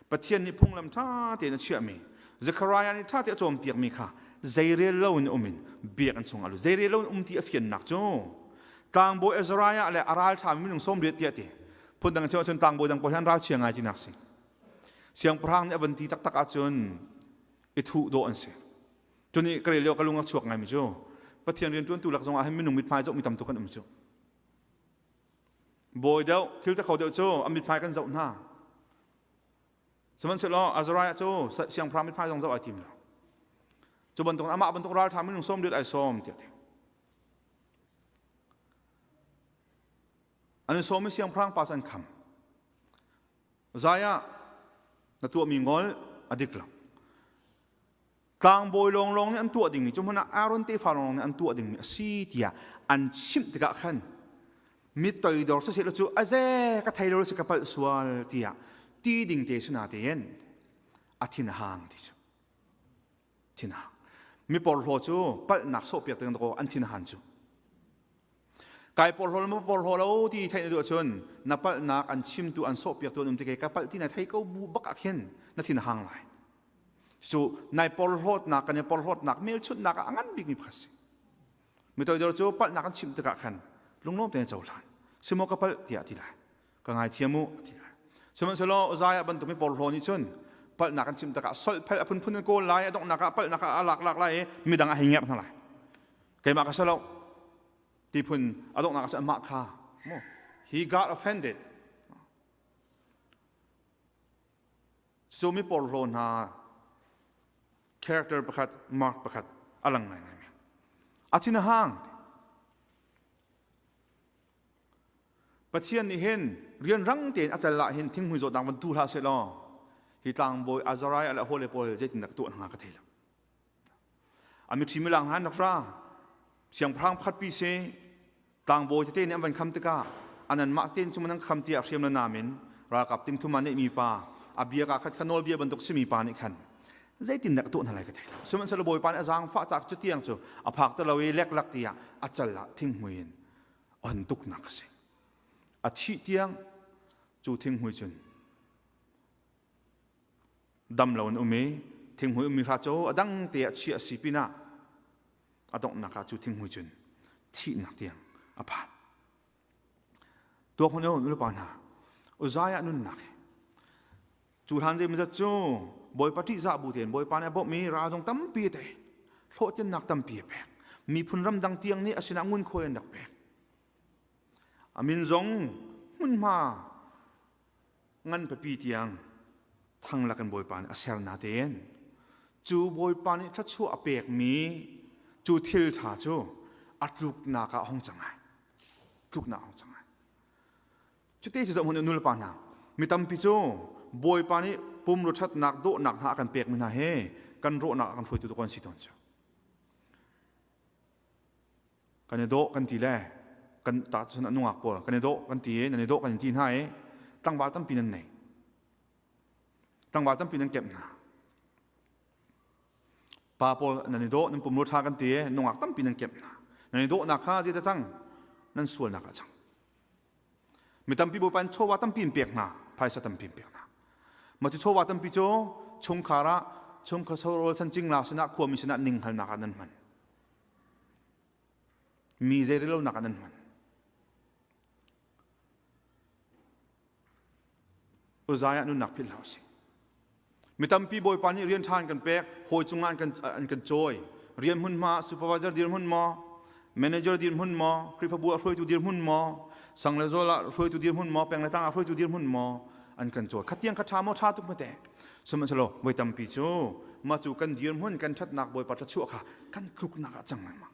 Pathian nih phunglam ṭha tein a chiahmi, Zekhariah nih ṭha tein a cawnpiakmi kha zeirel loin um in biakinn chung a lut. Zeirel loin um ti a fiannak cu tlangbawi Azariah le a ralṭhami minung 80 tiah a ti. Phundang chim ahcun tlangbawi dang pawl hi an ralchia ngai tinak si. Siangpahrang nih a van ti taktak ahcun i thuh dawh an si. Tuni ka rel lio ka lung a chuak ngaimi cu Pathian rianṭuantu lak zongah hin minung mithmai zohmi tam tuk kan um cu. Bawi deuh, thil te kho deuh cu an mithmai kan zoh hna. Sihmanhsehlaw Azariah cu siangpahrang mithmai zong zoh ai tim lo. Cu bantuk amah bantuk ralṭha minung 80 ai sawm tiah ti. An i sawm i siangpahrang pa cu an kham. Zai ah na tuahmi ngol a dik lo. Tlangbawi lawnglawng nih an tuah dingmi cu hmun ah Aaron tefa lawnglawng nih an tuah dingmi a si tiah an chimh tikah khan mi toidor siseh law cu aze ka thei lo si ka palh sual tiah ti ding te si natein a thin a hang ti cu thin a hang mi porhlaw cu palhnak sawhpiak ding dakaw an thin a han cu Kai porhlaw ma porhlaw lo ti theih na duh ahcun na palhnak an chimtu an sawhpiaktu an um tikah ka palh ti na thei ko bu bak ah khin na thin a hang lai. Cu nai porhlawtnak kan i porhlawtnak hmelchunhnak ah a ngan bikmi pakhat si. Mi toidor cu palhnak an chimh tikah khan lunglawm tein cohlan. Simaw ka palh tiah ti lai. Ka ngaithiam u ti lai. Sihmanhsehlaw Uzziah bantuk mi porhlaw nih cun palhnak an chimh tikah solhphelh a phunphun in kawl lai a donghnak ah palhnak ah a lak lak lai i midang a hei ngerh hna lai. Keimah ka si lo. Ti phun a donghnak ah cun amah kha mu he got offended. Cu mi porhlaw hna character pakhat mark pakhat a lang ngaingai mi. A thin a hang. Pathian nih hin rianrang tein a cal ah hin thinghmui zawtnak van tu hlah seh law hi tlangbawi Azariah le a hawile pawl zeitindah ka tuah hna ka thei lo. A mithi milang hna nak ra siangpahrang pakhat pi si tlangbawi tete nih an van kham tikah anan mah tein chung nan kham tiah hriam le nam in ralkap tingthum ah neihmi pa a bia ka khat kha nawlbia bantuk simi pa nih khan zeitindah ka tuah hna lai ka thei lo. Sihmanhsehlaw Bawipa nih a zaangfah caah cutiang cu a phak te lo i leklak tiah a cal ah thinghmui in on tuknak a si. A thih tiang cu thinghmui cun dam lo in um i thinghmui ummi hra cu a dang te ah chiah a si pinah a donghnak ah cu thinghmui cun thihnak tiang a phan. Tuak hmanh u nulepa hna, Uzziah nunnak hi cu hlan zeimawzat cu Bawipa ṭihzah bu tein Bawipa nih a bawmh i ral zong tampi a tei. Hlawhtlinnak tampi a pek. Miphun ramdang tiang nih a sinah ngunkhuai an rak pek. A min zong hmunhma ngan pipi tiang thang lakin Bawipa nih a ser natein cu Bawipa nih thluachuah a pekmi cu thil ṭha cu a tluknak ah a hung cang ai. Tluknak a hung cang ai. Cuti cu zoh hmanh u nulepa hna, mi tampi cu Bawipa nih pumrua ṭhatnak dawhnak hna a kan pekmi hna he kan rawhnak a kan hruaitu tu kan si tawn cu. Kan i dawh kan ti le kan ta cun a nungak pawl kan i dawh kan ti i nan i dawh kan ti hna i tlangval tampi nan nei. Tlangval tampi nan kemh hna. Pa pawl nan i dawh nan pumrua ṭha kan ti i nungak tampi nan kemh hna. Nan i dawhnak kha zeidah cang? Nan sualnak ah cang. Mi tampi Bawipa in chawva tampi in pek hna, phaisa tampi in pek hna. Mah cu chawva tampi cu chungkhar ah chungkhar sawrawl chan cingla sinah khuami sinah ninghngalnak ah nan hman. Mi zeirelonak ah nan hman. Uzziah nunnak philh hlah usih. Mi tampi Bawipa nih rian ṭha an kan pek, hawi cungah an kan, an kan cawi. Rian hmunhma, supervisor dirhmun maw, manager dirhmun maw, Khrihfabu ah hruaitu dirhmun maw, sang le zawl ah hruaitu dirhmun maw, peng le tang ah hruaitu dirhmun maw, an kan cawi. Khatiang kha ṭha maw ṭha tuk mate. Sihmanhsehlaw voi tampi cu mah cu kan dirhmun, kan ṭhatnak Bawipa thluachuah kha kan tluknak ah cang lengmang.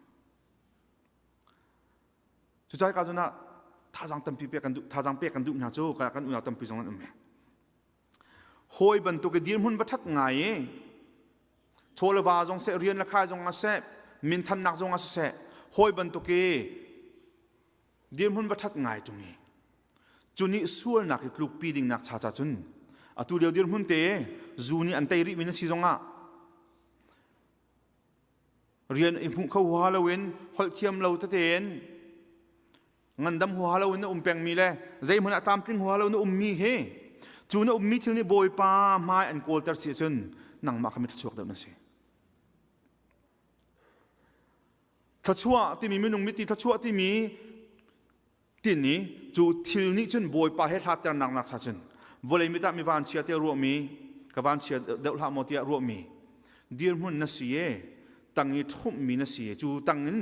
Cucaah ka zun ah thazaang tampi pek kan duh, thazaang pek kan duh hna cu kan unau tampi zong an um ve. Hawi bantuk i dirhmun va ṭhat ngai i chaw le va zong seh, rian le khai zong ah seh, minthannak zong ah siseh, hawi bantuk i dirhmun va ṭhat ngai ṭung i cu nih sualnak i tlukpi dingnak cha cha cun atu lio dirhmun te zu nih an tei rihmi na si zongah rian i hmuh kho huaha loin holh thiam lo tete in ngandam huaha lo in na um pengmi le zeihmanh ah tlamtling huaha lo na ummi hi cu na ummi thil nih Bawipa hmai an kawlter si ahcun nangmah kha mi thluachuak deuh na si. Thluachuah timi minung miti thluachuah timi tini cu thil nih cun Bawipa he hlatternak nak cha cun vawlei mit ah mi vanchia tiah ruahmi ka vanchia deuh hlah maw tiah ruahmi dirhmun na si e tang i ṭhumhmi na si cu tang in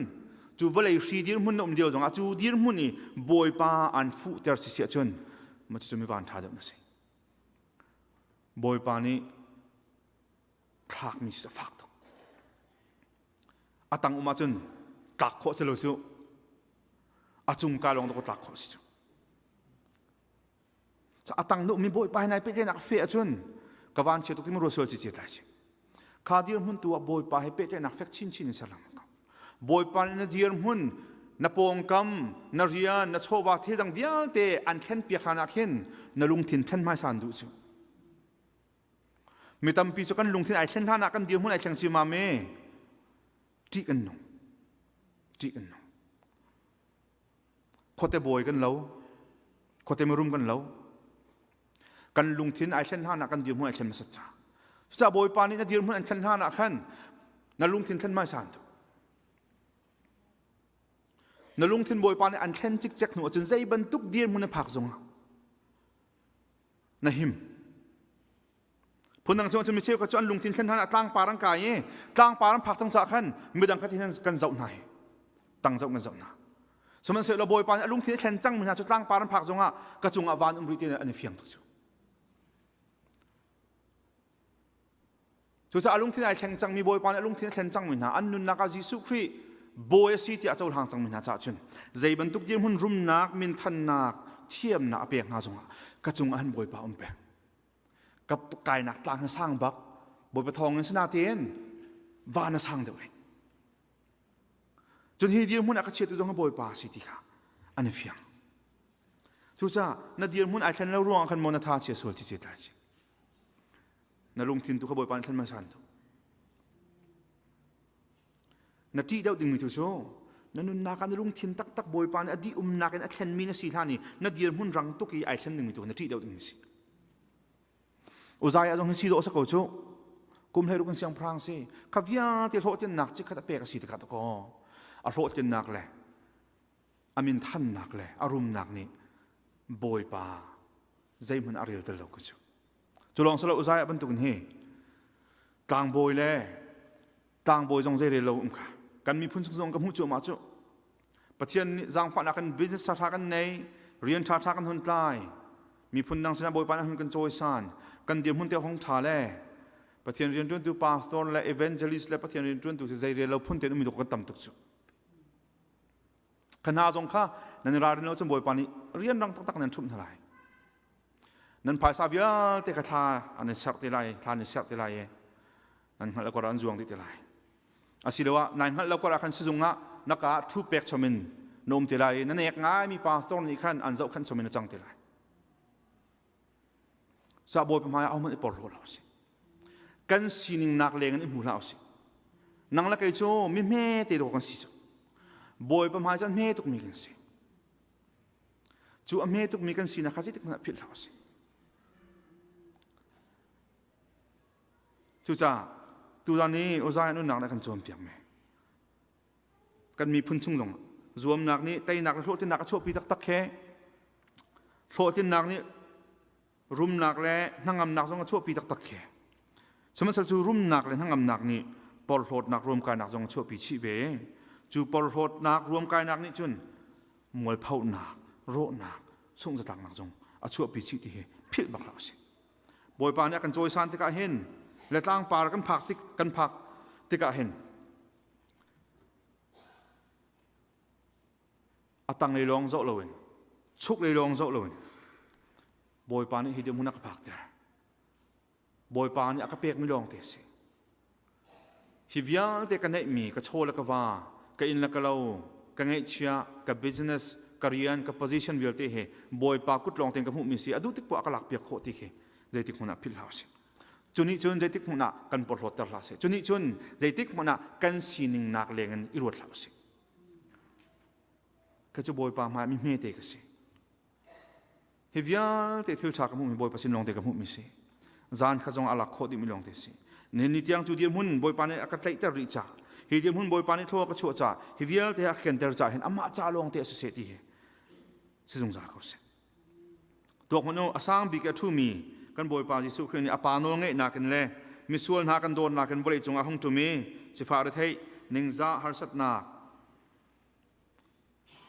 cu vawlei hri dirhmun na um lio zongah cu dirhmun i Bawipa an fuhter si si ahcun ma cucu mi van ṭha deuh na si Bawipa nih thlakmi si a fak tuk a tang um ahcun tlak khawh si lo cu a cung ka lawng tuk tlak khawh si cu A tang nu mi bawipa nai pehtlaihnak fe ahcun ka van chia tuk ti rual sual cici tlai si. Kha dirhmun tu ah bawipa he pehtlaihnak fek chinchin in ser lengmang ko. Bawipa nih na dirhmun, na pawngkam, na rian, na chawva thil dang vialte an thlen piak hlan ah khin na lungthin thlen hmaisa an duh cu. Mi tampi cu kan lungthin ai thlen hlan ah kan dirhmun ai thleng ciamam i ṭih kan nung. Ṭih kan nung. Khuate bawi kan lo. Khuate mirum kan lo. Kan lungthin ai thlen hlan ah kan dirhmun ai thlen hmasat ca. Cucaah Bawipa nih na dirhmun an thlen hlan ah khan na lungthin thlen hmaisa an duh. Na lungthin Bawipa nih an thlen cikcek hnu ahcun zei bantuk dirhmun na phak zongah na him. Phundang cun mi cheukhat cu an lungthin thlen hlan ah tlangpar an kai i tlangpar an phak cang caah khan midang kha kan zoh hna hi. Tang zoh kan zoh hna. Sihmanhsehlaw Bawipa nih a lungthin a thlen cangmi hna cu tlangpar an phak zongah ka cungah van um rih ti an i fiang tuk cu. Cucaah lungthin ai thleng cangmi Bawipa nih a lungthin a thlen cangmi hna an nunnak ah Jesuh Khrih Bawi a si tiah a cohlang cangmi hna caah cun zei bantuk dirhmun rumnak, minthannak, thiamnak a pek hna zongah ka cungah hin Bawipa um peng. Ka kainak tlang hi sang bak Bawipa thawng in sinatein van a sang deuh rih. Cun hi dirhmun ah ka chiatu zong hi Bawipa a si ti kha an i fiang. Cucaah na dirhmun ai thlen lo ruangah khan maw na tha chia sual ci tlai ci. Na lungthin tu kha Bawipa nih thlen hmasa tu. Na ṭih deuh dingmi tu cu na nunnak ah na lungthin taktak Bawipa nih a dih umnak in a thlenmi na si hlan i na dirhmun rang tuk i ai thlen dingmi tu na ṭih deuh dingmi si. Uzaiah zong hi si dawh a si ko cu. Kum 16 in siangpahrang si. Kha vialte hlawhtlinnak cikhat a pek a si tikah kaw a hlawhtlinnak le a minthannak le a rumnak nih Bawipa zeihmanh a rel tel lo ku cu. Cu lawng silo Uzaiah bantukin hi tlangbawi le tlangbawi zong zei rel lo um kha kan miphun chung zong ka hmuh cuahmah cu Pathian nih zaangfahnak kan business ṭha kan nei rian ṭha ṭha kan hun tlai miphun dang sinah Bawipa nih hun kan cawisan kan dirhmun te hong ṭha le Pathian rianṭuantu pastor le evangelist le Pathian rianṭuantu si zei rel lo phun tein ummi kan tam tuk cu ka hna zong kha nan i ralrin lo cun Bawipa nih rianrang taktak nan ṭhumh hna lai Nan phaisa vialte kha thla an in serh te lai, thla an in serh te lai i nan hngalh lo an zuang dih te lai. Asiloah nai hngalh lo ah khan sizung ah na ka ah thu pek chom in na um te lai i na nek ngaimi pastor nih khan an zohkhenh chom in a cang te lai. Sa Bawipa hmai ah ahohmanh i porhlaw hlah usih. Kan sining nak leng in i hmu hlah usih. Nang le kei cu mi hme te dawh kan si cu. Bawipa hmai cu hme tukmi kan si. Cu a hme tukmi kan sinak kha zeitik hmanh ah philh hlah usih. Cucaah tuzan i Uzziah nunnak nih a kan cawnpiak mi kan miphun chung zong zuamnak nih teinak le hlawhtlinnak a chuahpi taktak he hlawhtlinnak nih rumnak le hnangamnak zong a chuahpi taktak khi. Sihmanhsehlaw cu rumnak le hnangamnak nih porhlawtnak ruamkainak zong a chuahpi chih ve. Cu porhlawtnak ruamkainak nih cun mualphonak, rawhnak, sunghzatlaknak zong a chuahpi chih ti hi philh bak hlah usih. Bawipa nih a kan cawisan tikah hin le tlangpar kan phak tik kan phak tikah hin a tanglei lawng zoh loin chuklei lawng zoh loin Bawipa nih hi dirhmun a ka phakter. Bawipa nih a ka pekmi lawng te a si. Hi vialte ka neihmi ka chaw le ka va, ka inn le ka lo, ka ngeihchiah, ka business, ka rian, ka position vialte hi Bawipa kut lawng tein ka hmuhmi si a duh tik poah ka lakpiak khawh ti khi zeitik hmanh ah philh hlah usih. Cu nih cun zeitik hmanh ah kan porhlawtter hlah seh. Cu nih cun zeitik hmanh ah kan sining nak leng in i ruat hlah usih. Ka cu Bawipa hmai mi hmete ka si. Hi vialte thil ṭha ka hmuhmi Bawipa sin lawngte ka hmuhmi si. Zan kha zong a lak khawh dihmi lawngte si. Nihin ni tiang cu dirhmun Bawipa nih a ka tlaihter rih ca, hi dirhmun Bawipa nih thlua ka chuah ca, hi vialte a ka kenter ca hin amah ca lawngte a si seh ti hi si zungzal ko seh. Tuak hmanh u, a sang bik i a ṭhumi kan Bawipa Jesuh Khrih nih a Pa nawl ngeihnak in le misual hna kan dawtnak in vawlei cungah a hung ṭum i sifah retheih, ningzah, harsatnak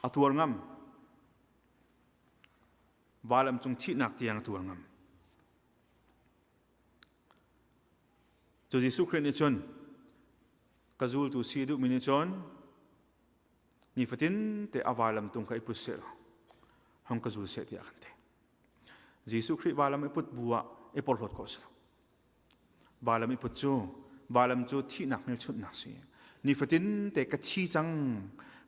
a tuar ngam. Vailam cung thihnak tiang a tuar ngam. Cu Jesuh Khrih nih cun ka zultu si duhmi nih cun nifatin te a vailam tung kha i put seh law hong ka zul seh tiah a kan ti. Jesuh Khrih vailam i put bu ah i porhlawt khawh si lo. Vailam i put cu vailam cu thihnak hmelchunhnak si. Nifatin te ka thi cang,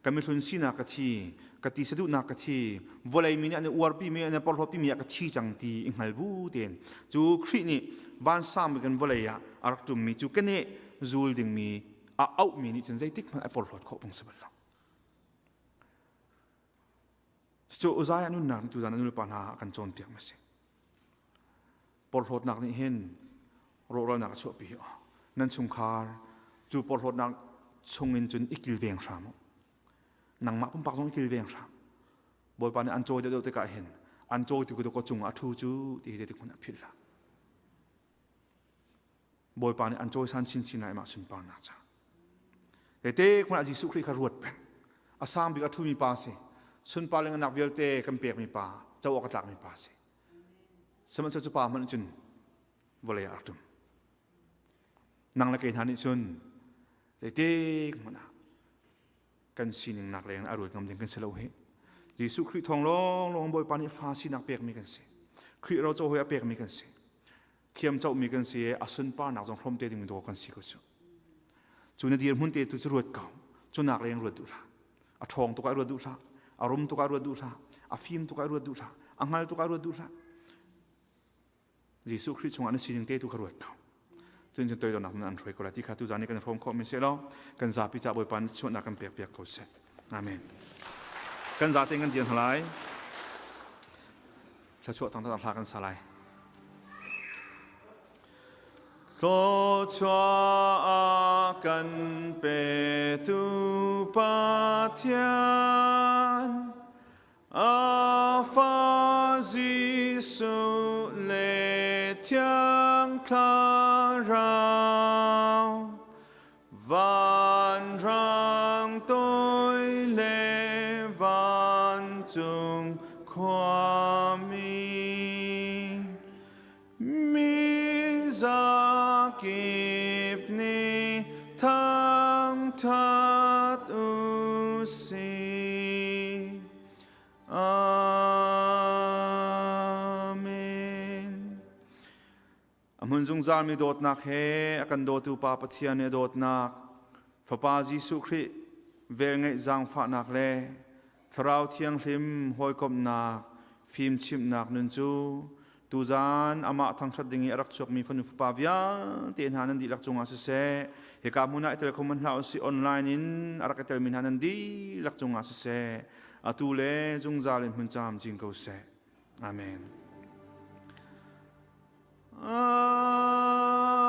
ka mihlun sinak ka thi, ka ti saduhnak ka thi, vawlei mi nih an i uarpi mi an i porhlawtpi mi ah ka thi cang ti i hngal bu tein cu Khrih nih vansang bik in vawlei ah a rak ṭummi cu keneh zul dingmi a auhmi nih cun zeitik hmanh a porhlawt khawh phung si bal lo. Cucu Uzziah nunnak nih tuzan a nulepa hna a kan cawnpiak mi a si. Porhlawtnak nih hin rawhralnak a chuahpi hi nan chungkhar cu porhlawtnak chungin cun i kilveng hram u. Nangmah pumpak zong i kilveng hram. Bawipa nih an cawi deuhdeuh tikah hin an cawi tu ka cungah a ṭhu cu ti hi zeitik hmanh ah philh hlah. Bawipa nih an cawisan chinchin lai mah sunparnak ca. Tete hmanh ah Jesuh Khrih kha ruat peng. A sang bik a ṭhumi pa si. Sunpar le ngannak vialte kan pekmi pa, co awk a tlakmi pa si. Sihmanhsehlaw cu pa hmanh cun vawlei ah a rak ṭum. Nang le kei hna nih cun zeitik hmanh ah kan sining nak leng a ruat ngam ding kan si lo hi. Jesuh Khrih thawng lawnglawng Bawipa nih fa sinak pekmi kan si. Khrih roco hoi a pekmi kan si. Thiam cohmi kan si i a sunparnak zong hrawm te dingmi dawh kan si ko cu. Cu na dirhmun te tu cu ruat ko. Cu nak leng ruat duh hlah. A ṭhawng tuk ah ruat duh hlah. A rum tuk ah ruat duh hlah. A fim tuk ah ruat duh hlah. A hngal tuk ah ruat duh hlah. Jesuh Khrih chungah na sining te tu kha ruat ko. Cun cun toidornak nan an hruai ko lai ti kha tu zan i kan hrawm khawh mi seh law kan zapi ca Bawipa nih chuahnak kan pek piak ko seh. Amen. Kan zate kan dir hna lai. Thluachuah tang hla kan sa lai. Thluachuah kan petu Pathian A fa Jesuh le Thiang Thlarau vanrang toi le vancung khuami mi zakip nih thangṭhat u sih. Amen. A hmun zungzalmi dawtnak he a kan dawtu Pa Pathian nih a dawtnak, Fapa Jesuh Khrih velngeih zaangfahnak le Thlarau Thianghlim hawikomhnak, fimchimhnak nun cu tuzan amah thangṭhat ding i a rak chuakmi fanu fapa vialte hna nan dihlak cungah siseh, hika hmun ah i tel kho hmanh hlah usih online in a rak i telmi hna nan dihlak cungah siseh, atu le zungzal in hmun camcin ko seh. Amen. Amen.